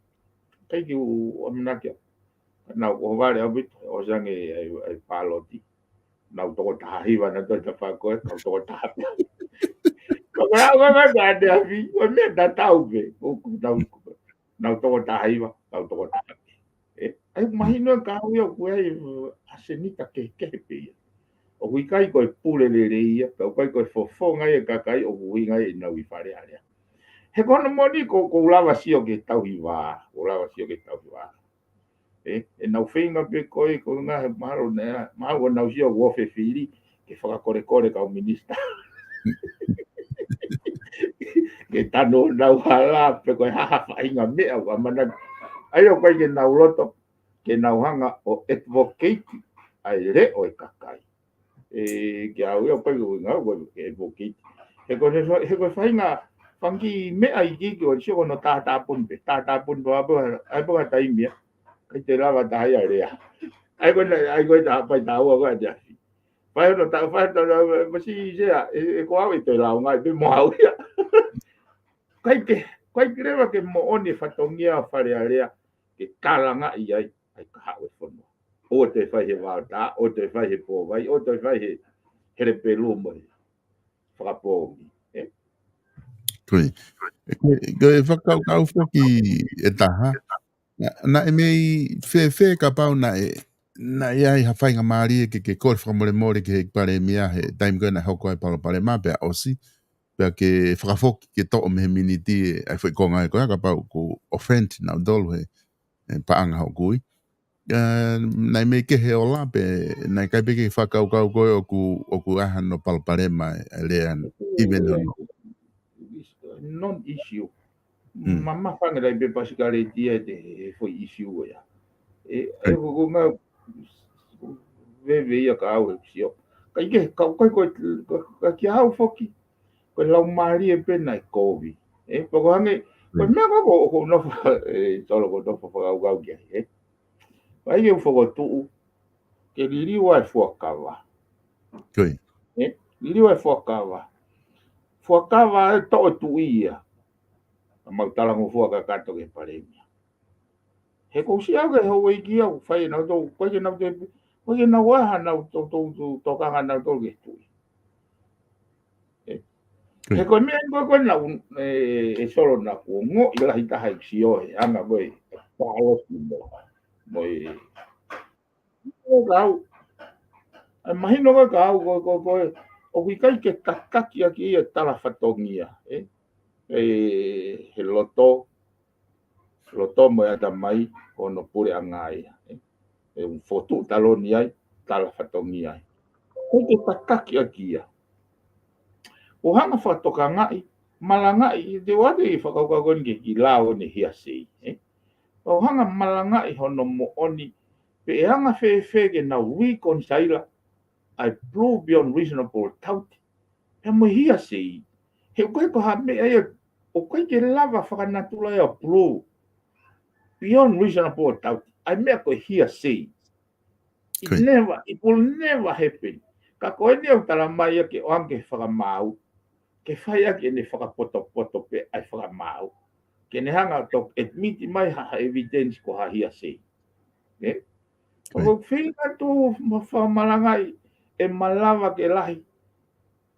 ʻIkai ke u ʻamanaki au. Ka naʻa ku ʻohovale ʻaupito, ʻosi ange ʻa e, ʻa e pāloti. Naʻa ku toko taha hiva naʻa ku toe tafa ko ē, naʻa ku toko taha pē. Ka ko e ʻaho ko ē naʻa te afi, ko e meʻa tatau pē. ʻOku naʻa ku, naʻa ku toko taha hiva, naʻa ku toko taha pē. Eh, ʻa ia mahino e kahaʻu ia ʻoku ʻi ai, uh, ʻasenita kehekehe pē ia. ʻOku ʻikai ko e pule lelei ia, pea ʻoku ʻikai ko e fofonga ia e kakai ʻoku ʻuhinga ai ʻenau ʻi Fale Alea. He ko hono moʻoni ko, ʻoku ou lava sio ki he tauhi vā, ʻoku ou lava sio ki he tauhi vā. Eh, ʻenau feinga pē ko ē, ko e ʻuhinga he mahalo naʻa, mahalo ʻoku nau sio ʻoku ofi e fili, ke fakakolekole kau minisitā. Ke tanu honau hala, pe ko e hā ha faʻahinga meʻa ʻoku ʻamanaki. ʻA ia ʻoku ʻikai ke nau loto, ke nau hanga ʻo advocate ʻa e leʻo e kakai. Eh, kiate au ia ʻoku ʻikai ke u ʻuhinga au ko e advocate. He ko e, he ko e faʻahinga fanga kiʻi meʻa iiki ʻoku sio ko hono tātāpuni pē, tātāpuni pē, ʻa ia pē ko e taimi ia. ʻIkai te lava taha ia lea. ʻA ia ko e, ʻa ia ko e taha pē taua ko ē ʻa e afi. Fai hono tā, fai hono tā, masi sea, e, e ko au ʻe toe lau ngai pē mo au ia. ʻIkai ke, ʻikai ke lava ke moʻoni e fatongia ʻo Fale Alea, ke tālangaʻi ai ʻa e kahaʻu e fonua. ʻOua te fai he vaotā, ʻoua te fai he pōvai, ʻoua te fai he hele pelu mo he fakapoongi. Ē? Ko e, ko e, ko e fakakaukau foki ʻe taha. Naʻe mei fēfē kapau naʻe, naʻe ʻi ai ha faingamālie ke, ke kole fakamolemole ki he palēmia he taimi ko ē naʻe hoko ai palopalema pea ʻosi. Pea ke fakafoki ke toʻo mei he miniti ʻa e foʻi konga ko ia kapau ʻoku offend nautolu he, he paʻanga hoku ui. Naʻe mei kehe ola pe naʻe ʻikai pē ke fakakaukau ko ē ʻoku, ʻoku ʻi ai hano palopalema e lea, even hono non-issue. Mamafa ange lai pē pasikale tia e te he foʻi issue ia. E, e ko ko nga veve ia ka au he sio. Kai ke, ka kai ko, ka kia au foki. Ko e laumālie pē naʻe kovi. E, poko hange, ko e mea ko ko, ko nofo, e, solo ko nofo fakakaukau ki ai, e. Vai ke fokotuʻu, ke liliu ai fuakava. Koi. E, liliu ai fuakava. Fuakava e toʻo tuʻi ia. A mau talangofua kakato ke palēmia. He ko usi au ke hou e ki au, fai e nau tau, ko ke nau te, ko ke nau aha nau tau, tau, tau, tau kanga nau tau ke tuʻi. E, he ko e mea ko ko nau, e, e solo na ko ngo i lahi taha i sio he anga ko e, palo ki mo, mo e, ko kau, e mahino ko kau, ko, ko, ko, ʻoku ʻikai ke kakaki ʻaki ia tala fatongia, e, e, he loto, loto mo e ʻatamai, ko hono puleʻanga ia, e, e un fotu taloni ai, tala fatongia ai. Ko ke kakaki ʻaki ia. ʻO hanga fakatokangaʻi, malangaʻi, te wate i fakakaukau ni ke ki lao ne hia sei, e. ʻO hanga malangaʻi hono moʻoni, pe e anga fēfē ke nau reconcile, ʻa e prove beyond reasonable doubt. He mo hia sei, he ʻoku ʻikai ko ha meʻa ia, ʻoku ʻikai ke lava fakanatula ia prove beyond reasonable doubt. ʻA e meʻa ko e hia sei. It never, it will never happen. Ka ko eni au tala mai ia ke oange ke fakamau, ke fai ake ʻene fakapotopoto pē ʻa e fakamau. Ke ne hanga to admit mai ha, ha evidence ko ha hia sei. E? Ko feinga tu ma fakamalangaʻi, e malava ke lahi.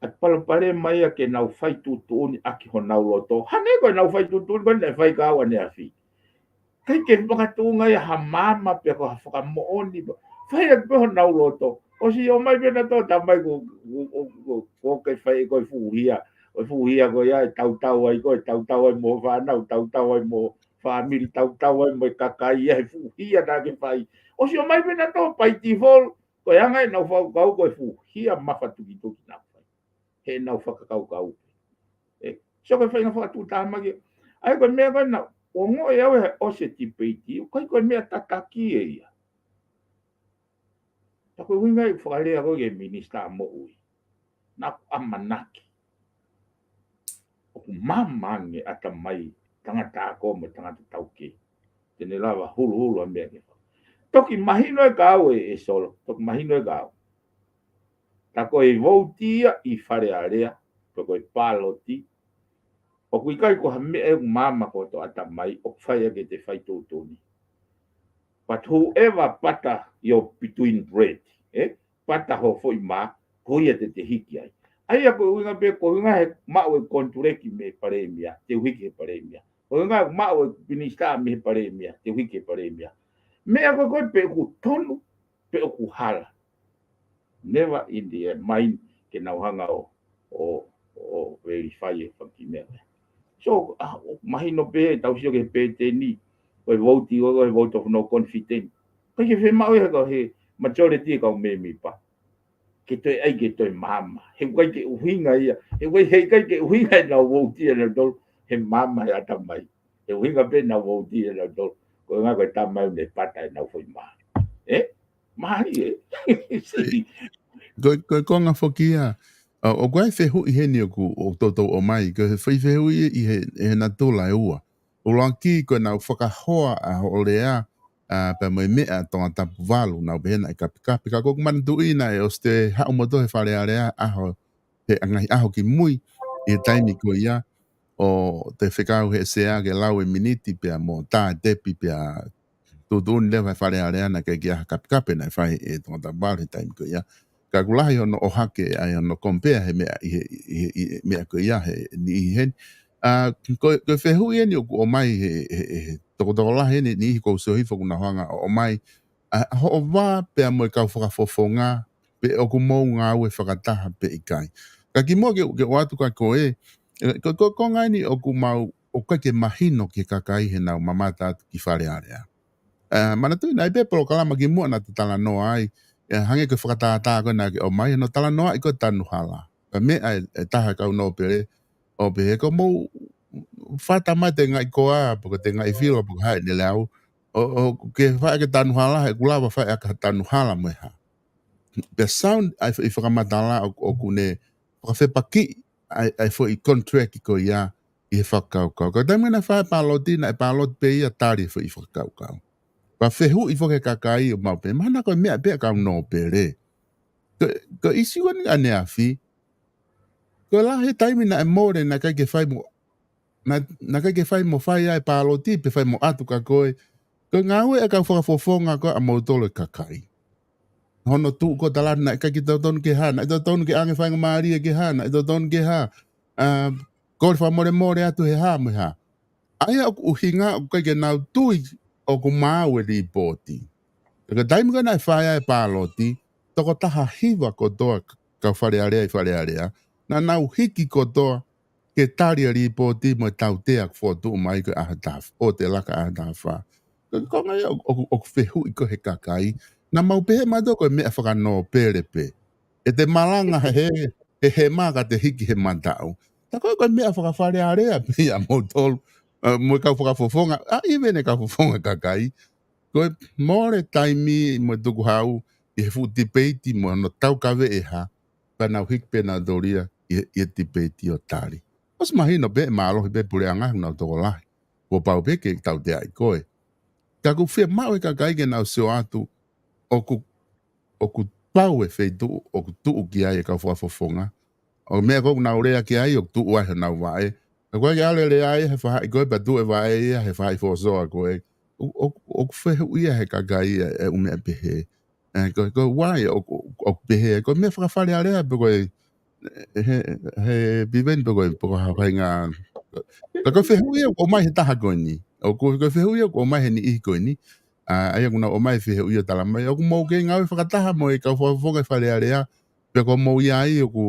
ʻA e palopalema ia ke nau fai tuʻutuʻuni ʻaki honau loto. Hane ko e nau fai tuʻutuʻuni, ko ne fai kau ane afi. Kai ke makatuʻunga ia ha mama pea ko ha fakamoʻoni. Fai ake pē honau loto. ʻOsi ō mai pē na tō tamai ko, ko, ko, ko ke fai ko e fuhia. Ko e fuhia ko ia e tautau ai ko e tautau ai mo fānau, tautau ai mo fāmili, tautau ai mo e kakai ia he fuhia na ke fai. ʻOsi ō mai pē na tō pai tifol, ko e anga e nau fakakaukau ko e fuhia mafatukituki nau fai. He nau fakakaukau. E, so ko e fainga fakatuʻutāmaki. ʻA e ko e meʻa ko e na, ʻo ngoʻi au he ʻosi e tipeiti, ʻoku ʻikai ko e meʻa tataki e ia. Ta ko e uinga i fakalea ko e minisitā moʻui. Na ku ʻamanaki. ʻOku mama ange ʻatamai tangata ako mo tangata tauke. Te ne lava huluhulu a meʻa ke fai. Toki mahino e kau e, e solo. Toki mahino e kau. Ta ko e vouti ia ʻi Fale Alea. Ko ko e paloti. ʻOku ʻikai ko ha meʻa ʻoku mama ko to ʻatamai, ʻoku fai ake te fai tuʻutuʻuni. But whoever pata your between bread, e? Pata ho foʻi mā, ko ia te te hiki ai. ʻA ia ko e uinga pē, ko e uinga he maʻu e konituleki mei he palēmia, te u hiki he palēmia. Ko e uinga maʻu e minisitā mei he palēmia, te u hiki he palēmia. Meʻa ko e ko e pe ʻoku tonu, pe ʻoku hala. Never in the mind ke nau hanga ʻo, ʻo, ʻo verify e faki meʻa. So, a, ʻo mahino pē, tau sio ke pēteni, ko e vouti, ko e vote of no confidence. Kai ke femaʻu e ko he majority e kau mēmipa. Ke toe ai ke toe mama. He ʻikai ke uhinga ia. He ʻikai, he ʻikai ke uhinga e nau vouti e nau tolu. He mama he ʻatamai. He uhinga pē nau vouti e nau tolu. Ko e ngā ko e tamai ne pata e nau foʻi mā. E? Mahi e. Sili. Ko, ko e konga foki ia, ʻa, ʻoku ʻi ai fehuʻi heni ʻoku, ʻoku toutou ʻomai, ko e fai fehuʻi ʻi he, he natula e ua. ʻUluaki ko e nau fakahoa ʻa hoʻo lea, ʻa, pea mo e meʻa Tongatapu valu, nau pehē naʻe kapikapi, ka ko ʻeku manatuʻi naʻe ʻosi te haʻu moutolu he Fale Alea ʻaho, he ngaahi ʻaho ki mui, ʻi he taimi ko ia, ʻo te fekau he sea ke lau e miniti pea mo tā e tepi pea tuʻutuʻuni leva he Fale Alea naʻe ʻikai ke ʻi ai ha kapekape naʻe fai ʻe Tongatapu Valu he taimi ko ia. Ka ʻoku lahi hono ʻohake, ʻa ia hono compare he meʻa, ʻi he, ʻi he, ʻi he meʻa ko ia he niʻihi heni. ʻA, ko, ko e fehuʻi eni ʻoku ʻomai he, he, he, he tokotokolahi eni, niʻihi ʻoku ou sio hifo ʻoku nau hanga ʻo ʻomai ʻa, ʻa hoʻo vā pea mo e kau fakafofonga, pe ʻoku mou ngāue fakataha pe ʻikai. Ka kimuʻa ke, ke ʻoatu kia koe, ē, ko, ko, ko e konga eni ʻoku mau, ʻoku ʻikai ke mahino ki he kakai heʻenau mamata atu ki Fale Alea. ʻA, manatuʻi naʻe ʻi ai pē polokalama kimuʻa naʻa te talanoa ai, ʻa, hangē ko e fakatātā ko ē naʻa ke ʻomai, hono talanoaʻi ko ē Tanuhala. Ka meʻa ʻe, ʻe taha e kau nōpele, ʻo pehē ko mou fata mai te ngaʻi koa, pe ko te ngaʻi filo, pe ko hai ne leau, ʻo, ʻo ke fai ʻaki e Tanuhala, he ʻoku lava fai ʻaki ha Tanuhala mo e hā. Pea sound ʻa e foʻi fakamatala ʻo, ʻoku ne fakafepakiʻi ʻa e, ʻa e foʻi contract ko ia ʻi he fakakaukau. Ka taimi naʻe fai e pāloti, naʻe pāloti pē ia tali e foʻi fakakaukau. Pea fehuʻi foki e kakai ʻo mau pē, mahalo ko e meʻa pē ʻa e kau nōpele. Ko, ko e ʻīsiu eni ʻaneafi, ko e lahi e taimi naʻe mole, naʻe ʻikai ke fai mo, naʻe, naʻe ʻikai ke fai mo fai ai e pāloti, pe fai mo ʻatu kia koe. Ko e ngāue ʻa e kau fakafofonga ko ē ʻa moutolu e kakai. Hono tuʻu ko ē talaatu naʻe ʻikai ke totonu ke hā, naʻe totonu ke ʻange faingamālie ke hā, naʻe totonu ke hā. ʻA, kole fakamolemole atu he hā mo e hā. ʻA ia ʻoku ʻuhinga ʻoku ʻikai ke nau tui ʻoku maau e lipooti. Ka ko e taimi ko ē naʻe fai ai e pāloti, toko taha hiva kotoa kau Fale Alea ʻi Fale Alea, naʻa nau hiki kotoa ke tali e lipooti mo e tautea ʻoku fokotuʻu mai ko e ʻaho taha fā, ʻo te laka ʻaho taha fā. Ko e konga ia ʻoku, ʻoku, ʻoku fehuʻi ko ē he kakai, naʻa mau pehē mautolu ko e meʻa fakanōpele pē. ʻE te malanga he, he, he hema ka te hiki he mataʻu. Tā ko ē ko e meʻa faka-Fale Alea pē ia ʻa moutolu, ʻa, mo e kau fakafofonga, ʻa, even e kau fofonga kakai. Ko e mole taimi mo e tukuhau ʻi he fuʻu tipeiti mo hono taukaveʻi e hā, pea nau hiki pē nautolu ia ʻi he, ʻi he tipeiti ʻo tali. ʻOsi mahino pē, mālohi pē puleʻanga, nau tokolahi. Kuo pau pē ke tauteaʻi koe. Ka ʻoku fiemaʻu e kakai ke nau sio atu, ʻoku, ʻoku pau e feituʻu ʻoku tuʻu ki ai e kau fakafofonga. ʻO e meʻa ko ē ʻoku nau lea ki ai, ʻoku tuʻu ai honau vaʻe. Ka ko e ʻai ke ʻalu e lea ia he faʻahi ko ē, pea tuʻu e vaʻe ia he faʻahi fōsoa ko ē. ʻO, ʻo, ʻoku fehuʻia he kakai e, e ʻū meʻa pehē. ʻE, ko, ko e why ʻoku, ʻoku pehē, ko e meʻa faka-Fale Alea pe ko e, he, he piveni pe ko e, pe ko e hā e faʻahinga. Ka ko e fehuʻi ia ʻoku ʻomai he taha ko eni. ʻOku, ko e fehuʻi ia ʻoku ʻomai he niʻihi ko eni. ʻA, ʻa ia ʻoku nau ʻomai e fehuʻi ʻo talamai ʻoku mou kei ngāue fakataha mo e kau fakafofonga ʻi Fale Alea, pea ko hoʻomou ʻi ai ʻoku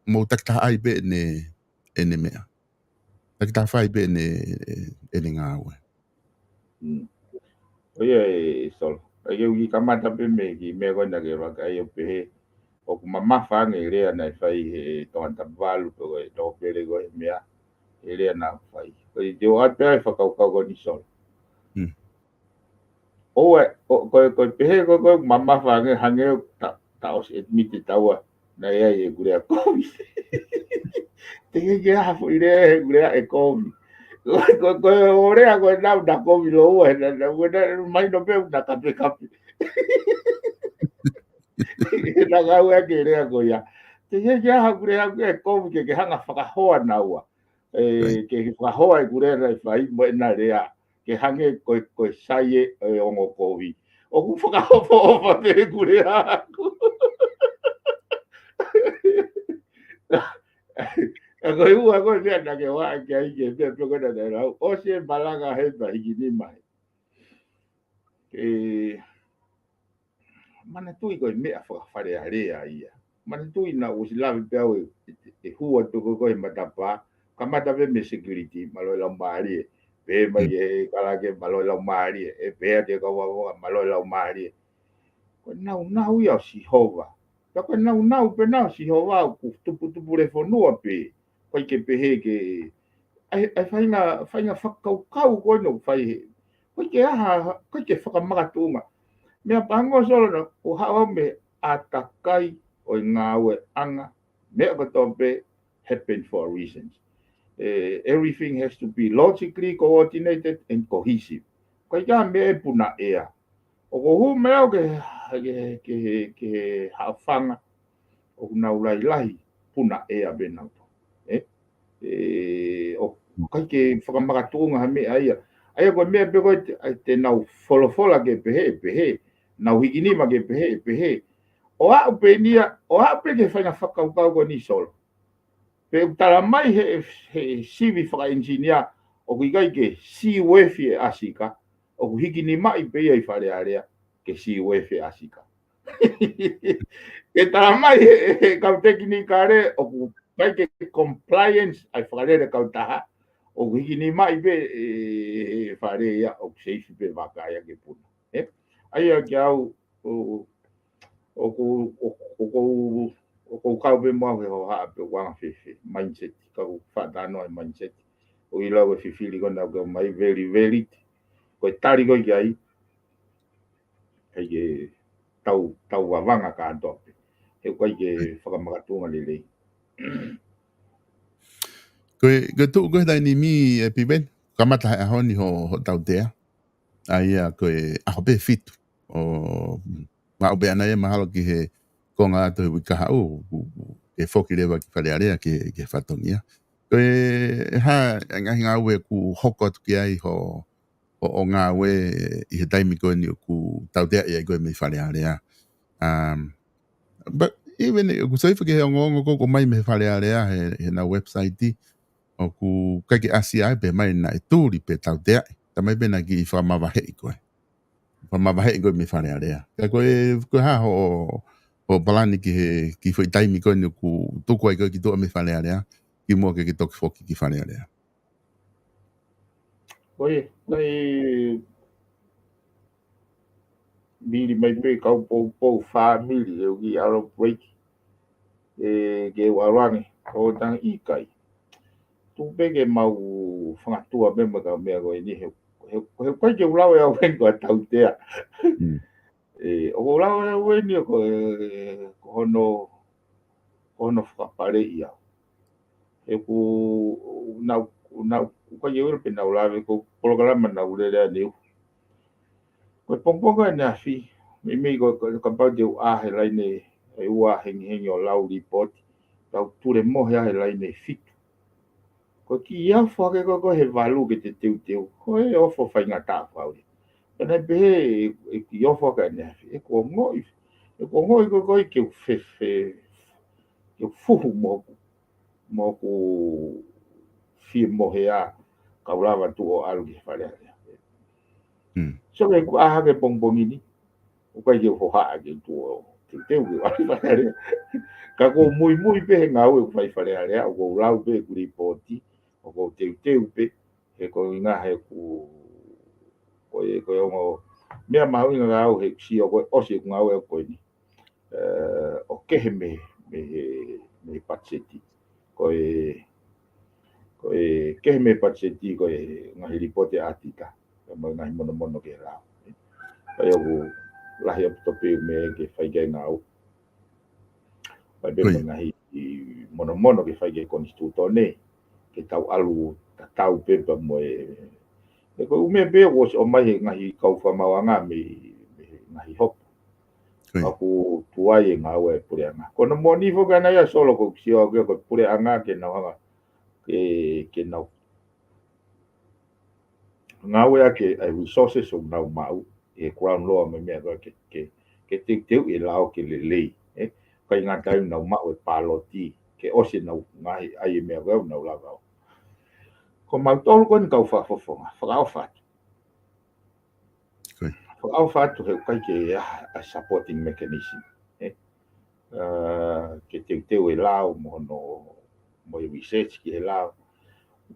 mou takitaha ʻai pē ʻene, ʻene meʻa. Takitaha fai pē ʻene, ʻene ngāue. Mm. ʻO ia ē, Solo. ʻA ia ʻoku kamata pē mei he kiʻi meʻa ko ena ke laka ai ʻo pehē ʻoku mamafa ange e lea naʻe fai he Tongatapu Valu pe ko e nōpele ko e meʻa, e lea naʻe fai. Ko e te ʻoatu pē ʻa e fakakaukau ko eni, Solo. Mm. ʻOua, ʻo, ko e, ko e pehē ko ē ʻoku mamafa ange, hangē ʻoku ta, ta ʻosi admit taua naʻe ʻi ai ʻeku lea kovi. Teʻeki ke ʻi ai ha foʻi lea he ʻeku lea ʻe kovi. Ko, ko, ko e ʻū lea ko ē naʻa na kovi lōua, he naʻa, naʻa, naʻa, naʻa mahino pē naʻa kapekape. Naʻa ngāueʻaki e lea ko ia. Teʻeki ke ʻi ai haʻaku lea ʻe kovi ke, ke hanga fakahoa naua. ʻE, right, ke fakahoa ʻeku lea naʻe fai mo ʻena lea. Ke hangē ko e, ko e sai ʻe, ʻe ongo kovi. ʻOku fakaʻofoʻofa pē ʻeku lea ʻaʻaku. ʻA ko e ua ko e meʻa naʻa ke ʻoatu ki ai ke meʻa pe ko ena naʻe lau. ʻOsi e malanga he pea hiki nima hē. Ke manatuʻi ko e meʻa faka-Fale Alea ia. Manatuʻi naʻa ku ʻosi lave pē au ʻe, ʻe, ʻe hū atu ko ē ko e matapā, kamata pē mei he security, mālō e laumālie. Pehē mai, mm, e kalake, mālō e laumālie. ʻE pehē atu e kau fakafofonga, mālō e laumālie. Ko e naunau ia ʻo Sihova. Pea ko e naunau pē ena ʻo Sihova ʻoku tuputupulefonua pē. ʻOku ʻikai ke pehē ke, ʻa e, ʻa e faʻahinga, faʻahinga fakakaukau ko ē naʻa ku fai he. ʻOku ʻikai ke ʻi ai ha, ʻoku ʻikai ke fakamakatuʻunga. Meʻapango, Solo, naʻa ku haʻu au mei he ʻātakai ʻo e ngāueʻanga. Meʻa kotoa pē happen for a reason. Eh, everything has to be logically coordinated and cohesive. ʻOku ʻikai ke ʻi ai ha meʻa ʻe punaʻea. ʻOku ou hū mai au ki he, ki he, ki he, ki he haʻofanga ʻoku nau lahilahi punaʻea pē nautolu. Ē? Ē, ʻoku ʻikai ke fakamakatuʻunga ha meʻa ia. ʻA ia ko e meʻa pē ko ē te, ʻai te nau folofola ke pehē, pehē. Nau hiki nima ke pehē, pehē. ʻO aʻu pē ʻeni ia, ʻo aʻu pē ki he faʻahinga fakakaukau ko eni Solo. Pea ʻoku tala mai he, he sivi fakaʻenisinia ʻoku ʻikai ke C U F ʻi ʻAsika, ʻoku hiki nimaʻi pē ia ʻi Fale Alea ke C U F ʻi ʻAsika. Ke tala mai he, he kau tekinikale ʻoku ʻikai ke compliance ʻa e fakalele kautaha, ʻoku hiki nimaʻi pē ʻe, ʻe, ʻe Fale ia ʻoku seifi pē vaka ia ke puna. ʻE? ʻA ia ke au, ʻo, ʻoku, ʻo, ʻoku, ʻoku ou kau pē mo au he hohaʻa pē ʻoku anga fēfē, mindset, ka ʻoku faʻa talanoa ʻi mindset. ʻOku ʻiloa e fifili ko ena ʻoku mai very, very, ko e tali ko ē ki ai, ʻikai ke tau, tau vavanga kātoa pē. He ʻoku ʻikai ke fakamakatuʻunga lelei. Ko e, ko e tuʻu ko ē he taimi ni ʻe Piveni, kamata he ʻaho ni ho, ho tautea. ʻA ia ko e ʻaho pē fitu. ʻO, maʻu pē ʻana ia mahalo ki he konga atu he uike kahaʻu, ʻoku, ʻoku ke foki leva ki Fale Alea, ki, ki he fatongia. Ko e hā e ngaahi ngāue ʻoku hoko atu ki ai ho, ho, ho ngāue ʻi he taimi ko eni ʻoku tautea ai koe mei Fale Alea. Um, but even ʻoku seifi ki he ongoongo ko ē ʻoku ʻomai mei Fale Alea he, he ʻenau website, ʻoku ʻikai ke ʻasi ai pē mai naʻe tuli pē tautea. Talamai pē naʻe kiʻi fakamavaheʻi koe. Fakamavaheʻi koe mei Fale Alea. Ka ko e, ko e hā ho, ho palani ki he, ki he foʻi taimi ko eni ʻoku tuku ai koe ki tuʻa mei Fale Alea, kimuʻa ke ke toki foki ki Fale Alea. Ko e, ko e, vili mai pē kau poupou fāmili, ʻe uki alo pueki. ʻE, ke u ʻalu ange, ʻo tangi ʻikai. Tuku pē ke mau fangatua pē mo e kau meʻa ko eni, he, he, he ʻikai ke u lau ʻe au eni ko e tautea. Mm. ʻE, ʻoku ou lau ʻe au eni ko e, ko hono, ko hono fakapaleʻi au. He ʻoku nau, nau, ʻoku ʻikai ke u ʻilo pe nau lave ko e polokalama nau lele ʻaneuhu. Ko e pongipongi ʻaneafi, meimei ko, ko, kapau te u ʻā he laine ʻe ua hengihengi ʻo lau lipooti, tau tulemohe ʻā he laine ʻe fitu. Ko e kiʻi ofo hake ko ē, ko ē he valu ke te teuteu, ko e ofo faingataʻa fau ia. Pea naʻe pehē ʻe, ʻe kiʻi ofo hake ʻaneafi, ʻeku ongoʻi, ʻeku ongoʻi ko ē, ko ē ke u fe, fe, ke u fuhu moʻoku, moʻoku fie mohe ʻa kau lava tuʻu ʻo ʻalu ki Fale Alea. Mm. So ke u ʻā hake pongipongi ni, ʻoku ʻikai ke u hohaʻa ke u tuʻu ʻo teuteu ke u ʻalu Fale Alea. Ka ʻoku ou muimui pē he ngāue ʻoku fai Fale Alea, ʻoku ou lau pē ʻeku lipooti, ʻoku ou teuteu pē, he ko e ʻuhinga he ʻoku, ko e, ko e ongo meʻa mahuʻinga kiate au he sio ko ē ʻosi ʻeku ngāue ko eni. ʻE, ʻoku kehe mei, mei he, mei he patiseti. Ko e, ko e kehe mei he patiseti, ko e ngaahi lipooti ʻa e ʻatita. Pea mo e ngaahi monomono ki he lao. Pea ʻoku lahi ʻaupito pē meʻa ke fai ki ai e ngāue. Pea pē mo e ngaahi monomono ke fai ki he konisitūtone. Ke tau ʻalu tatau pē pea mo e. He ko e ʻū meʻa pē ʻoku ʻosi ʻomai he ngaahi kau fakamaauʻanga mei, mei he ngaahi hopo. ʻOku tuai e ngāue ʻa e puleʻanga. Ko hono moʻoni foki ʻana ia Solo ʻoku ou sio au ki he ko e puleʻanga ke nau hanga, ke, ke nau ngāueʻaki ʻa e resources ʻoku nau maʻu, ʻi he ground law mo e meʻa ko ē ke, ke, ke teuteu e lao ke lelei, ē? ʻIkai ngata ai ʻoku nau maʻu e pāloti, ke ʻosi ʻenau ngaahi ʻai e meʻa ko ē ʻoku nau lava ʻo. Ko mautolu ko eni kau fakafofonga, fakaʻofa atu. Fakaʻofa atu he ʻoku ʻikai ke ʻi ai ha supporting mechanism, ē? ʻA, ke teuteu e lao mo hono, mo e research ki he lao.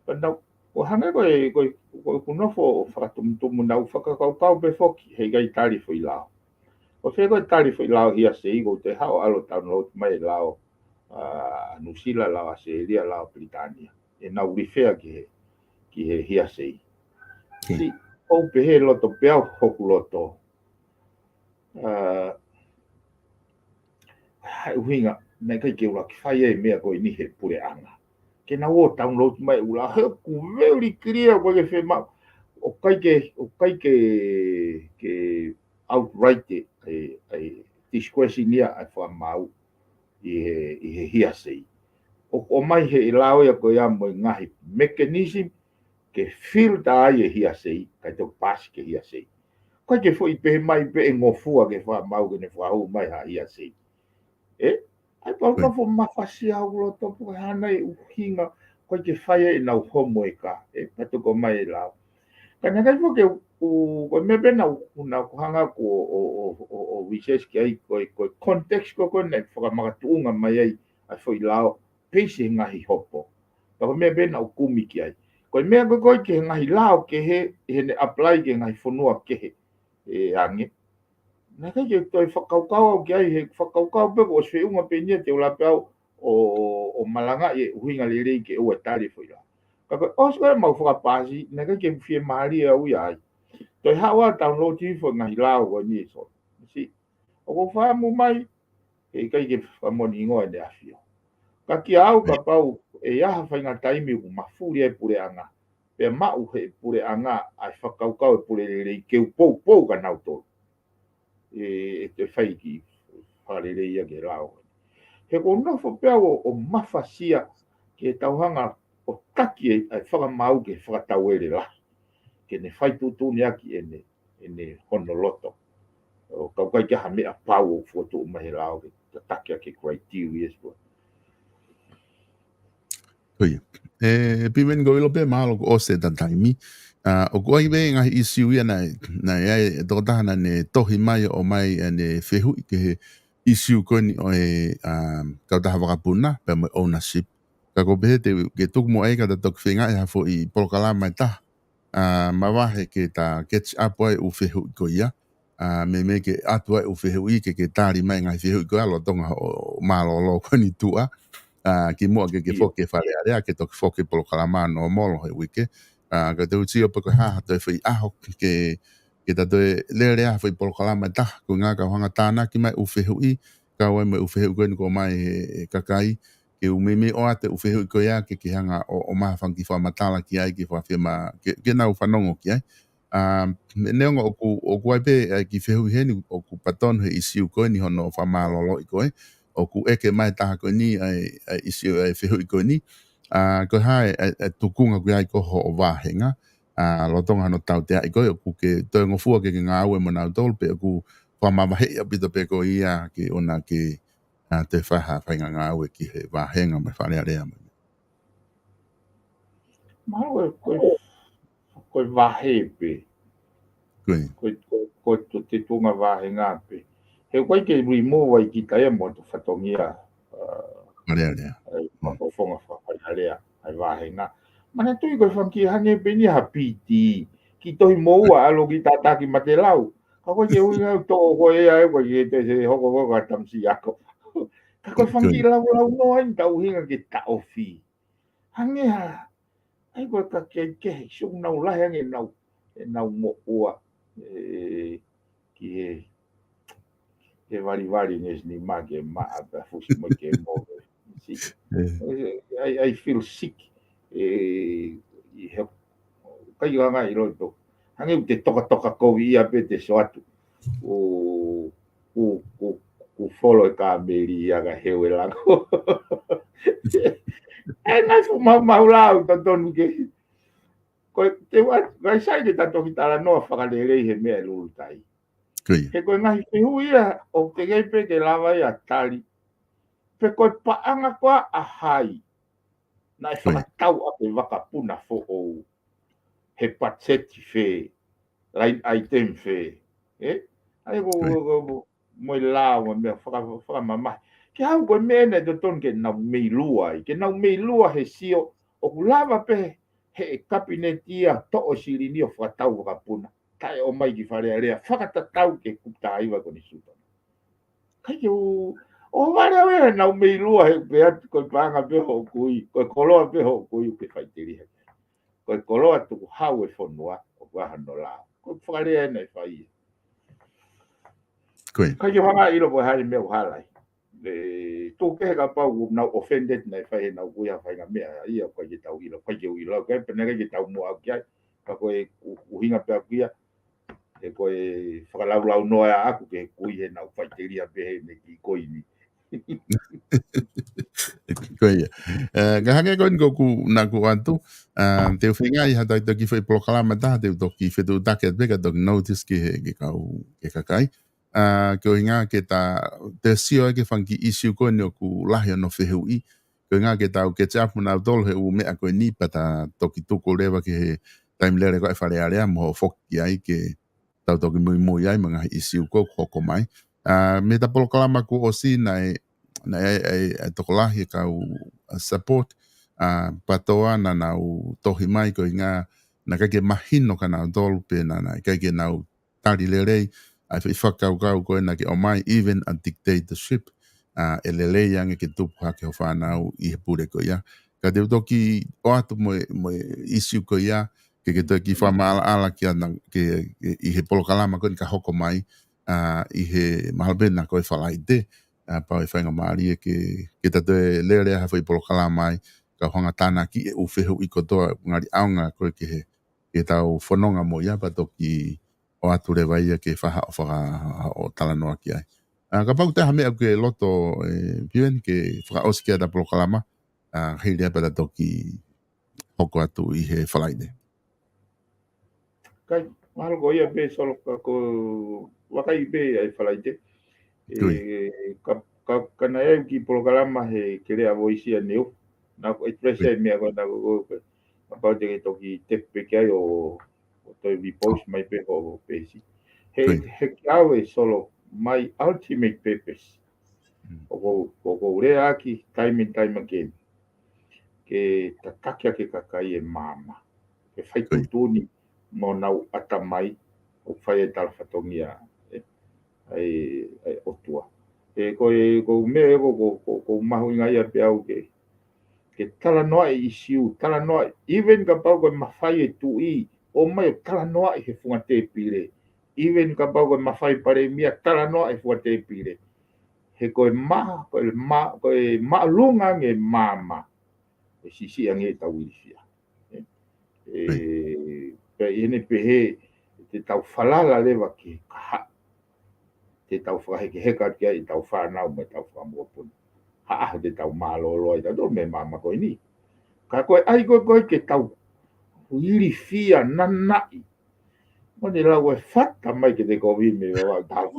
Pea naʻa, ʻo hangē ko e, ko e, ko e ʻeku nofo ʻo fakatumutumu naʻa ku fakakaukau pē foki, heʻikai tali foʻi lao. ʻO fē ko e tali foʻi lao hearsay, ʻoku ou toe haʻu ʻo ʻalu ʻo download mai e lao, ʻa, Nuʻusila, lao ʻAositelēlia, lao Pilitānia. ʻEnau refer ki he, ki he hearsay. Siʻi, ʻoku ou pehē loto pē au hoku loto. ʻA, ʻa e ʻuhinga, naʻe ʻikai ke u lava ke fai e meʻa ko eni he puleʻanga. Ke nau ō download mai ʻeku lao, he ʻoku very clear, ʻoku ʻikai ke fiemaʻu, ʻoku ʻikai ke, ʻoku ʻikai ke, ke outright e, e, e discretion ia ʻa e fakamaau ʻi he, ʻi he hearsay. ʻOku ʻomai he lao ia ko ia mo e ngaahi mechanism ke filter ai e hearsay, kae toki paasi ki he hearsay. ʻIkai ke foʻi pehē mai pē ʻe ngofua ki he fakamaau ke ne fakahū mai ha hearsay. ʻE? ʻAi pau nofo mafasia au loto pē hana e ʻuhinga, ʻikai ke fai ai ʻenau homework ē, pea toki ʻomai e lao. Ka naʻe ʻikai foki ke u, ko e meʻa pē naʻa ku, naʻa ku hanga ʻo, ʻo, ʻo, ʻo, ʻo research ki ai, ko e, ko e context ko ē naʻe fakamakatuʻunga mai ai ʻa e foʻi lao, peisi he ngaahi hopo. Ka ko e meʻa pē naʻa ku kumi ki ai. Ko e meʻa ko ē ki he ngaahi lao kehe, ʻi heʻene apply ki he ngaahi fonua kehe ʻe ange. Naʻe ʻikai ke toe fakakaukau au ki ai, he fakakaukau pē kuo ʻosi feʻunga pē ʻeni ia te u lava pē au ʻo, ʻo, ʻo malangaʻi e ʻuhinga lelei ke ʻoua ʻe tali e foʻi lao. Ka ko e ʻosi ko ē ʻemau fakapaasi, naʻe ʻikai ke fiemālie au ia ai. Toe haʻu ʻo download hifo e ngaahi lao ko eni ē, sō. Sī, ʻoku ou fakaʻamu mai, he ʻikai ke fakamoʻoni hingoa ʻEne ʻAfio. Ka kia au kapau ʻe ʻi ai ha faʻahinga taimi ʻoku mafuli ai e puleʻanga, pea maʻu ʻe he puleʻanga ʻa e fakakaukau e pule lelei ke u poupou kia nautolu. ʻE, ʻe toe fai e kiʻi fakalelei ia ki he lao. He ʻoku ou nofo pē au ʻo, ʻo mafasia ke tau hanga ʻo taki e, ʻa e fakamaau ke fakatauele lahi. Ke ne fai tuʻutuʻuni ʻaki ʻene, ʻene hono loto. ʻO ka ʻoku ʻikai ke ʻi ai ha meʻa pau ʻoku fokotuʻu mai he lao ke tataki ʻaki e criteria ia. Ko ia. ʻE, Piveni, ko e ʻilo pē mālō kuo ʻosi ʻeta taimi. ʻA, ʻoku ʻi ai pē ngaahi ʻisiū ia naʻe, naʻe ʻi ai e tokotaha naʻa ne tohi mai ʻo ʻomai ʻene fehuʻi ki he ʻisiū ko eni ʻo e, ʻa, kautaha vakapuna, pea mo e ownership. Ka ʻoku ou pehē te, ke tuku muʻa ai ka ta toki feinga ʻe ha foʻi polokalama ʻe taha, ʻa, mavahe ke ta catch up ai e ʻū fehuʻi ko ia. ʻA, meimei ke ʻatu ai e ʻū fehuʻi ke, ke tali mai e ngaahi fehuʻi ko ia lolotonga hoʻo mālōlō ko eni tuʻa. ʻA, kimuʻa ke, ke foki ki he Fale Alea, ke toki foki ki he polokalama nōmolo he uike. ʻA, ka te u sio pe ko e hā ha toe foʻi ʻaho ke, ke ta toe lele ai ha foʻi polokalama ʻe taha, ko e ʻuhinga ka u hanga ʻo tānaki mai e ʻū fehuʻi, kau ai mo e ʻū fehuʻi ko eni kuo ʻomai ʻe he, he kakai, ke u meimei ʻoatu e ʻū fehuʻi ko ia ke, ke hanga ʻo, ʻo ʻomai ha fanga kiʻi fakamatala ki ai, ke fakafiema-, ke, ke nau fanongo ki ai. ʻA, neongo ʻoku, ʻoku ʻi ai pē ʻa e kiʻi fehuʻi heni, ʻoku patonu he ʻisiū ko eni hono fakamālōlōʻi ko ē, ʻoku ʻeke mai ʻe he taha ko eni ʻa e, ʻa e ʻisiū, ʻa e fehuʻi ko eni. ʻA, ko e hā e, e, e tuʻunga ʻoku ʻi ai ko hoʻo vāhenga, ʻa, lolotonga hono tauteaʻi ko ē, ʻoku ke toe ngofua ke, ke ngāue mo nautolu pe ʻoku fakamavaheʻi ʻaupito pē koe ia ke ʻoua ke, ʻa, toe fai ha faʻahinga ngāue ki he vāhenga mo e Fale Alea mo e. Mahalo ko e, ko e vahe pē. Ko e. Ko e, ko e, ko e tu-, te tuʻunga vāhenga pē. He ʻoku ʻikai ke remove ai kita ia mo ʻetau fatongia, ʻa, Fale Alea. ʻA e, mm, fakafofonga fa-, Fale Alea, ʻa e vāhenga. Manatuʻi ko e fanga kiʻi hangē pē eni ha piti, kiʻi tohi moua ʻalu ki tataki mate lau. Ka ko e ke ui ngau tō ko e ai, ko e ke te se hoko ko ka tamsi ako. Ka ko e fanga kiʻi laulau noa eni tau hinga ke taʻofi. Hangē ha, ʻai ko e ka ke, ke, so nau lahi ange nau, ʻenau moʻua, ʻe, ki he, he valivali nge sini ma ke ma a pea fusi mo ke mo. Sī. ʻE. I, I feel sick. ʻE, ʻi he, ʻikai ke u hanga ʻo ʻilo ʻe au. Hangē ʻoku te tokatoka kovi ia pē te sio atu. ʻO, ʻo, ʻo, ʻo follow e kāmeli ia ka heu e lango. ʻE ngaahi fuʻu maumau lau totonu ke. Ko e te ua, vai sai ke ta toki talanoa fakalelei he meʻa ʻe lulutai. Ko ia. He ko e ngaahi fehuʻi ia ʻoku teʻeki pē ke lava ia ʻo tali. Pe ko e paʻanga koā ʻa hai naʻe, ko ia, fakatau ʻaki e vakapuna foʻou. He patiseti fē, line item fē. ʻE? ʻAi ko, ko ia, ko, ko, mo e lao mo e meʻa faka-, fakamamahi. Ke hau ko e meʻa naʻe totonu ke nau meilua ai. Ke nau meilua he sio, ʻoku lava pē he, he kapineti ia toʻo silini ʻo fakatau vakapuna. Taʻe ʻomai ki Fale Alea, fakatatau ki he kupu taha hiva ko eni Sutona. ʻIkai ke u, ʻo vale au ia nau meilua he pea ko e paʻanga pē hoʻo kui, ko e koloa pē hoʻo kui ʻoku ke faʻiteliha. Ko e koloa tukuhau e fonua, ʻoku ʻi ai hono lao. Ko e fakalea ena ʻe fai ia. Ko ia. ʻIkai ke u hanga ʻo ʻilo ko e hā e meʻa ʻoku hala ai. ʻE, tuku kehe kapau ʻoku nau offended naʻe fai heʻenau kui ha faʻahinga meʻa, ia ʻoku ʻikai ke tau ʻilo, ʻikai ke u ʻilo, ʻikai pē naʻe ʻikai ke tau moʻua ki ai, ka ko e ʻu-, ʻuhinga pē ʻaku ia, he ko e fakalaulau noa ia ʻaku ke kui heʻenau faʻiteliha pē he meʻa kiʻi koini. Ko ia. Ē, ka hangē ko eni ko ʻeku, naʻá ku ʻoatu, ā, te u feinga ʻi haʻaku toki fai polokalama ʻe taha, te u toki fetuʻutaki atu pē kae toki notice ki he, ki he kau, ki he kakai. Ā, ko e ʻuhinga ke ta, te sio ai ki he fanga kiʻi issue ko eni ʻoku lahi hono fehuʻi. Ko e ʻuhinga ke tau catch up mo nautolu he ʻū meʻa ko eni pea ta toki tuku leva ki he taimi lele ko ē ʻa e Fale Alea mo hoʻo foki ai ke tau toki muimui ai mo e ngaahi issue ko ē ʻoku hoko mai. Ā, mei heʻeta polokalama kuo ʻosi naʻe, naʻe ʻi ai, ʻi ai, ʻi ai e tokolahi e kau, ā, support, ā, PTOA naʻa nau tohi mai ko e ʻuhinga naʻe ʻikai ke mahino kia nautolu pe naʻe, naʻe ʻikai ke nau tali lelei ʻa e foʻi fakakaukau ko ena ke ʻomai even a dictatorship, ā, ʻe lelei ange ke tupu hake ho fānau ʻi he pule ko ia. Ka te u toki ʻoatu mo e, mo e issue ko ia, ke, ke toki fakamaʻalaʻala kia na, ke, ke ʻi he polokalama ko eni ka hoko mai, ā, ʻi he mahalo pē naʻa ko e Falaite, ā, pau ʻe faingamālie ke, ke ta toe lele ha foʻi polokalama ai, ka u hanga ʻo tānaki e ʻū fehuʻi kotoa, ngali ʻaonga ko ē ki he, ke tau fononga mo ia, pea toki ʻoatu leva ia ke fai haʻo faka-, haʻo talanoa ki ai. Ā, kapau ʻoku ʻi ai ha meʻa ʻoku ke loto, ē, Piven, ke fakaʻosi ki ai ʻeta polokalama, ā, hili ai pea ta toki hoko atu ʻi he Falaite. Kai, mahalo ko ia pē Solo ka ko vakai pē ʻa e Falaite. Tui. Ē, ka, ka, ka naʻe ʻi ai e kiʻi polokalama he Kelea Voisi ʻaneuhu. Naʻá ku address Tui. ai e meʻa ko ena ko, ko, ko, kapau te ke toki tap pē ki ai ʻo, ʻo toe repost mai pē ho peesi. He, Tui. he kiate au ē Solo, my ultimate purpose. Mm. ʻOku ou, ʻoku ou lea ʻaki time and time again. Ke tataki ʻaki e kakai e maama. Ke fai Tui. tuʻutuʻuni mo honau ʻatamai, ʻo fai e tala fatongia, ē, ʻa e, ʻa e ʻOtua. Ē, ko e, ko e meʻa ē ʻoku, ʻoku, ʻoku, ʻoku ou mahuʻingaʻia pē au ke, ke talanoaʻi e issue, talanoaʻi, even kapau ko e mafai e tuʻi, ʻomai ʻo talanoaʻi he funga tēpile, even kapau ko e mafai e palēmia, talanoaʻi he funga tēpile. He ko e mā-, ko e mā-, ko e māʻolunga ange e maama, ʻe siʻisiʻi ange ʻetau ilifia. Ē, ē, Right. pea ʻi heʻene pehē, te tau falala leva ki he kahaʻu. Te tau fakahekeheka atu ki ai ʻetau fānau mo ʻetau fanga mokopuna. Ha ʻaho te tau mālōlō ai tautolu mei he maama ko eni. Ka ko e ʻai ko ē ko ē ke tau ilifia nanaʻi. Mo ne lau e fata mai ke te kovi me wa tau.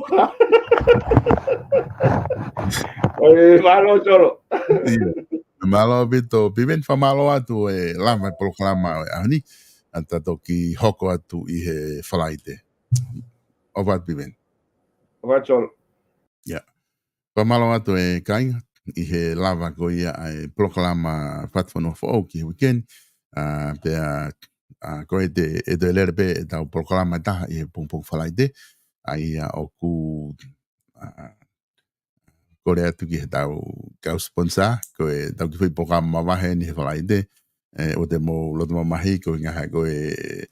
ʻOi, mālō Solo. Ia. Mālō ʻaupito, Piven, fakamālō atu e lava e polokalama ʻo e ʻaho ni, ʻa ta toki hoko atu ʻi he Falaite. ʻOfa atu Piven. ʻOfa atu Solo. Ia. Fakamālō atu e kāinga, ʻi he lava ko ia ʻa e polokalama Fatufonua Foʻou ki he weekend, ā, pea, ā, ko e te, ʻe toe lele pē ʻetau polokalama ʻe taha ʻi he pongipongi Falaite, ʻa ia ʻoku, ā, kole atu ki heʻetau kau sponsor, ko ʻetau kiʻi foʻi polokalama mavahe eni he Falaite, ē, ʻoua te mou loto mamahi, ko e ʻuhinga he ko e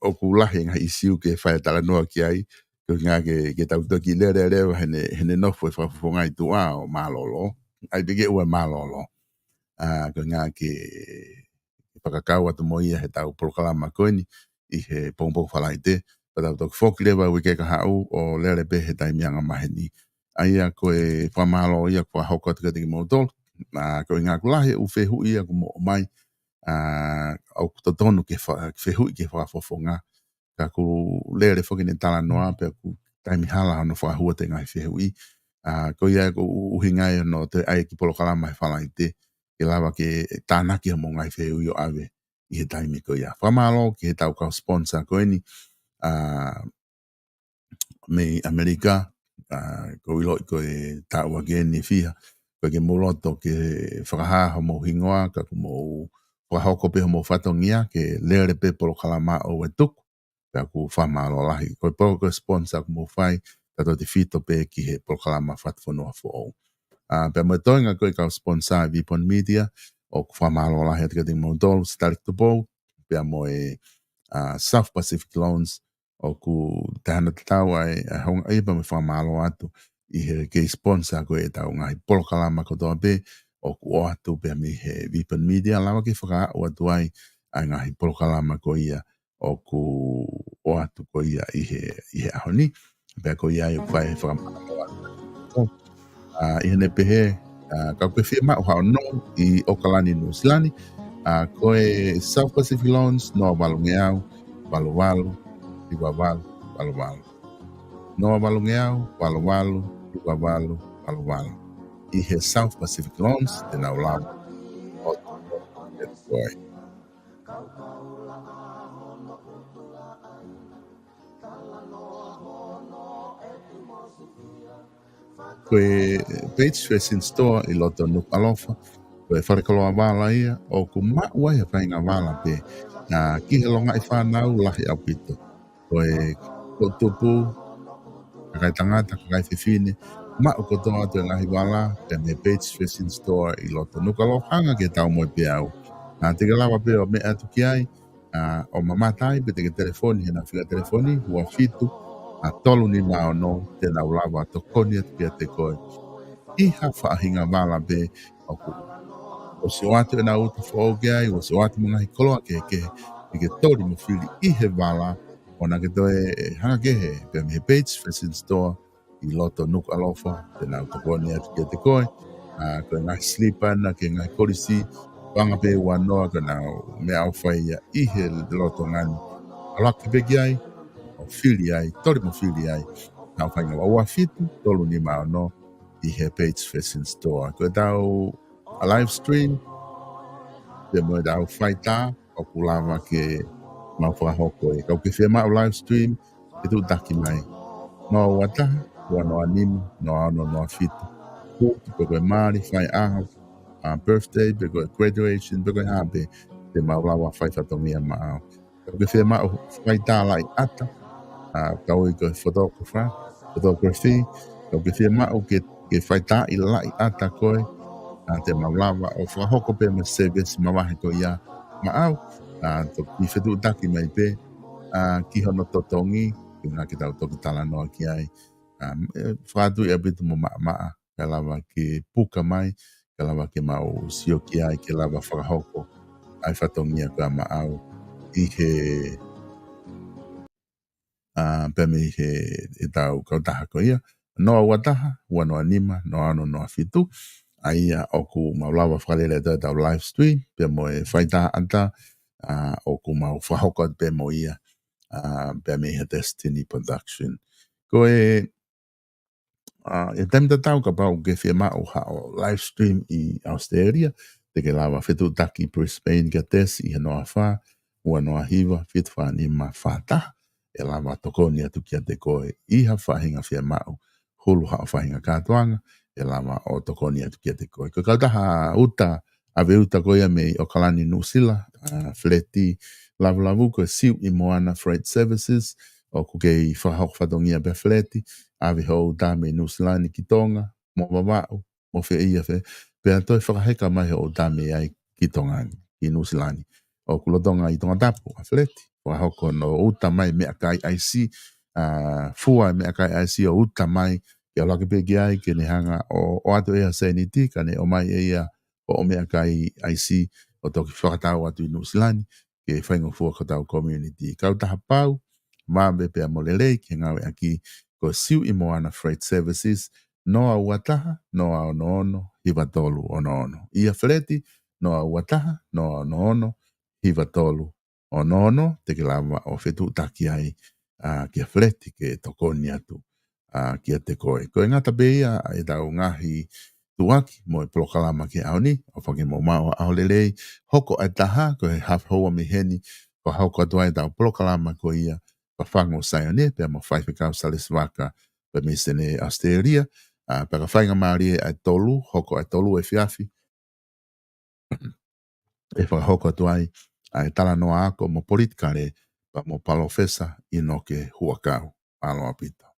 ʻoku lahi e ngaahi issue ke fai e talanoa ki ai, ko e ʻuhinga ke, ke tau toki lele leva heʻene, heʻene nofo e fakafofonga ʻi tuʻa ʻo mālōlō, ʻai pē ke ʻoua ʻe mālōlō. Ā, ko e ʻuhinga ke, ke fakakau atu mo ia heʻetau polokalama ko eni, ʻi he pongipongi Falaite, pea tau toki foki leva uike kahaʻu ʻo lele pē he taimi angamaheni. ʻA ia ko e fakamālō ia kuo fakahoko atu kiate kimoutolu. Ā, ko e ʻuhinga ʻoku lahi e ʻū fehuʻi ia kuo mou ʻomai, ā, ʻoku totonu ke fa-, fehuʻi ki he fakafofonga. Ka ʻoku lele foki ʻene talanoa, pea ʻoku taimi hala hono fakahua atu e ngaahi fehuʻi. Ā, ko ia ʻoku ʻuhinga ia hono toe ʻai e kiʻi polokalama he Falaite, ke lava ke tānaki homou ngaahi fehuʻi ʻo ʻave ʻi he taimi ko ia. Fakamālō ki heʻetau kau sponsor ko eni, ā, mei ʻAmelika, ā, ʻoku ou ʻiloʻi ko e taʻu ʻaki eni ʻe fiha, ʻoku ʻikai ke mou loto ke fakahā homou hingoa, ka kuo mou fakahoko pē homou fatongia, ke lele pē polokalama ʻoku tuku, pea ʻoku fakamālō lahi. Ko e polo-, ko e sponsor ʻoku mou fai, tautautefito pē ki he polokalama Fatufonua Foʻou. Ā, pea mo e toenga ko e kau sponsor ʻa e Vipon Media, ʻoku fakamālō lahi atu kiate kimoutolu, Stalek Tupou, pea mo e, ā, South Pacific Loans, ʻoku taʻeʻaonga tatau ai, ā, houngaʻia pea mo e fakamālō atu ʻi he kei sponsor ko ē ʻetau ngaahi polokalama kotoa pē, ʻoku ʻoatu pē mei he Vipon Media, lava ke fakaaʻu atu ai, ʻa e ngaahi polokalama ko ia, ʻoku ʻoatu ko ia ʻi he, ʻi he ʻaho ni, pea ko ia ai ʻoku fai e fakamālō atu. ʻA, ʻi heʻene pehē, ʻa, kapau ʻoku ke fiemaʻu haʻo nō ʻi ʻOkalani, Nuʻusila ni, ʻa, ko e South Pacific Loans, noa valu ngeau, valu valu, hiva valu, valu valu. Noa valu ngeau, valu valu, hiva valu, valu valu. ʻI he South Pacific Loans, te nau lava ʻo tokoniʻi koe. Ko e Bates Fashion Store ʻi loto Nukuʻalofa, ko e falekoloa vala ia, ʻoku maʻu ai ha faʻahinga vala pē, ʻa, ki he longaʻi fānau lahi ʻaupito. Ko e toʻutupu, kakai tangata, kakai fefine, maʻu kotoa atu e ngaahi vala, pea mei he Bates Fashion Store ʻi loto Nukuʻalofa, hanga ke tau moe pē au. ʻA, te ke lava pē ʻo meʻa atu ki ai, ʻa, ʻo mamata ai, pe te ke telefoni, he nau fika telefoni, ua fitu, ʻa, tolu nima ono, te nau lava tokoni atu kiate koe. ʻI ha faʻahinga vala pē, ʻoku ʻosi ʻoatu ʻenau uta foʻou ki ai, ʻosi ʻoatu mo e ngaahi koloa kehekehe, ʻi ke toli mo fili ʻi he vala, ʻo na ke toe hanga kehe, pea mei he Bates Fashion Store, ʻi loto Nukuʻalofa, te nau tokoni atu kiate koe, ʻa, ko e ngaahi silipa na ki he ngaahi kolisi, paʻanga pē ua noa, ko ʻenau meʻaʻofa ia ʻi he lolotonga ni. ʻAlu hake pē ki ai, ʻo fili ai, toli mo fili ai, nau fai ngā ua fitu, tolu nima ono, ʻi he Bates Fashion Store. Ko ʻetau live stream, pea mo ʻetau faitā, ʻoku lava ke mau fakahoko ē. Kapau ʻoku ke fiemaʻu live stream, ke tuʻutaki mai. Noa ua taha, ua noa nima, noa ono noa fitu. Pō, pe ko e mali, faiʻaho, ʻa, birthday, pe ko e graduation, pe ko e hā pē, te mau lava fai fatongia maʻau. Kapau ʻoku ke fiemaʻu faitā laʻi ʻata, ʻa, kau ai ko e photographer, photography, kapau ʻoku ke fiemaʻu ke, ke faitā ʻi laʻi ʻata koe, ʻa, te mau lava ʻo fakahoko pē mo e service mavahe ko ia maʻau, ʻa, toki fetuʻutaki mai pē, ʻa, ki hono totongi, ki he ngaahi ke tau toki talanoa ki ai. ʻA, e, fakatui ʻaupito mo maʻamaʻa, ke lava ke puka mai, ke lava ke mau sio ki ai, ke lava fakahoko ai fatongia ko ia maʻau ʻi he, ʻa, pea mei he, ʻetau kautaha ko ia, noa ua taha, ua noa nima, noa ono noa fitu, ʻa ia ʻoku mau lava fakalele atu ʻetau live stream, pea mo e faitā ʻata, ʻa, ʻoku mau fakahoko atu pē mo ia, ʻa, pea mei he Destiny Production. Ko e, ʻa, ʻi he taimi tatau kapau ʻoku ke fiemaʻu haʻo live stream ʻi Australia, te ke lava fetuʻutaki Brisbane kia Tesi ʻi he noa fā, ua noa hiva, fitu fā nima, fā taha, ʻe lava tokoni atu kiate koe ʻi ha faʻahinga fiemaʻu, hulu haʻo faʻahinga kātoanga, ʻe lava ʻo tokoni atu kiate koe. Ko e kautaha uta, ʻave uta ko ia mei ʻOkalani, Nuʻusila, ʻa, Feleti Lavulavu, ko e Siuʻi Moana Freight Services, ʻoku kei fakahoko fatongia pē ʻa Feleti, ʻave hoʻo uta mei Nuʻusila ni ki Tonga, mo Vavaʻu, mo fē ia fē, pea toe fakaheka mai hoʻo uta mei ai ki Tonga ni, ki Nuʻusila ni. ʻOku lolotonga ʻi Tongatapu ʻa Feleti, fakahoko hono uta mai meʻakai ʻaisi, ʻa, fua meʻakai ʻaisi ʻo uta mai, ke ʻalu hake pē ki ai, ke ne hanga ʻo, ʻoatu ʻe ia ha sēniti, ka ne ʻomai ʻe ia hoʻo meʻakai ʻaisi ʻo toki fakatau atu ʻi Nuʻusila ni, ke faingofua ki hotau community. Kautaha pau, vave pea mo lelei ki he ngāueʻaki, ko e Siuʻi Moana Freight Services, noa ua taha, noa ono ono, hiva tolu ono ono. ʻIa Feleti, noa ua taha, noa ono ono, hiva tolu ono ono, te ke lava ʻo fetuʻutaki ai, ʻa, kia Feleti ke tokoni atu, ʻa, kiate koe. Ko e ngata pē ia ʻetau ngaahi tuʻuaki mo e polokalama ki he ʻaho ni, ʻofa ke mou maʻu ha ʻaho lelei, hoko ʻa e taha, ko e half hour mei heni, fakahoko atu ai ʻetau polokalama ko ia, Fafangu ʻo Saione, pea mo Faifekau Salesi Vaka, pea mei Senē Australia, ʻa, pea ka faingamālie ʻa e tolu, hoko ʻa e tolu efiafi, ʻe fakahoko atu ai, ʻa e talanoa ako mo politikale, pea mo Palōfesa ʻInoke Huʻakau, mālō ʻaupito.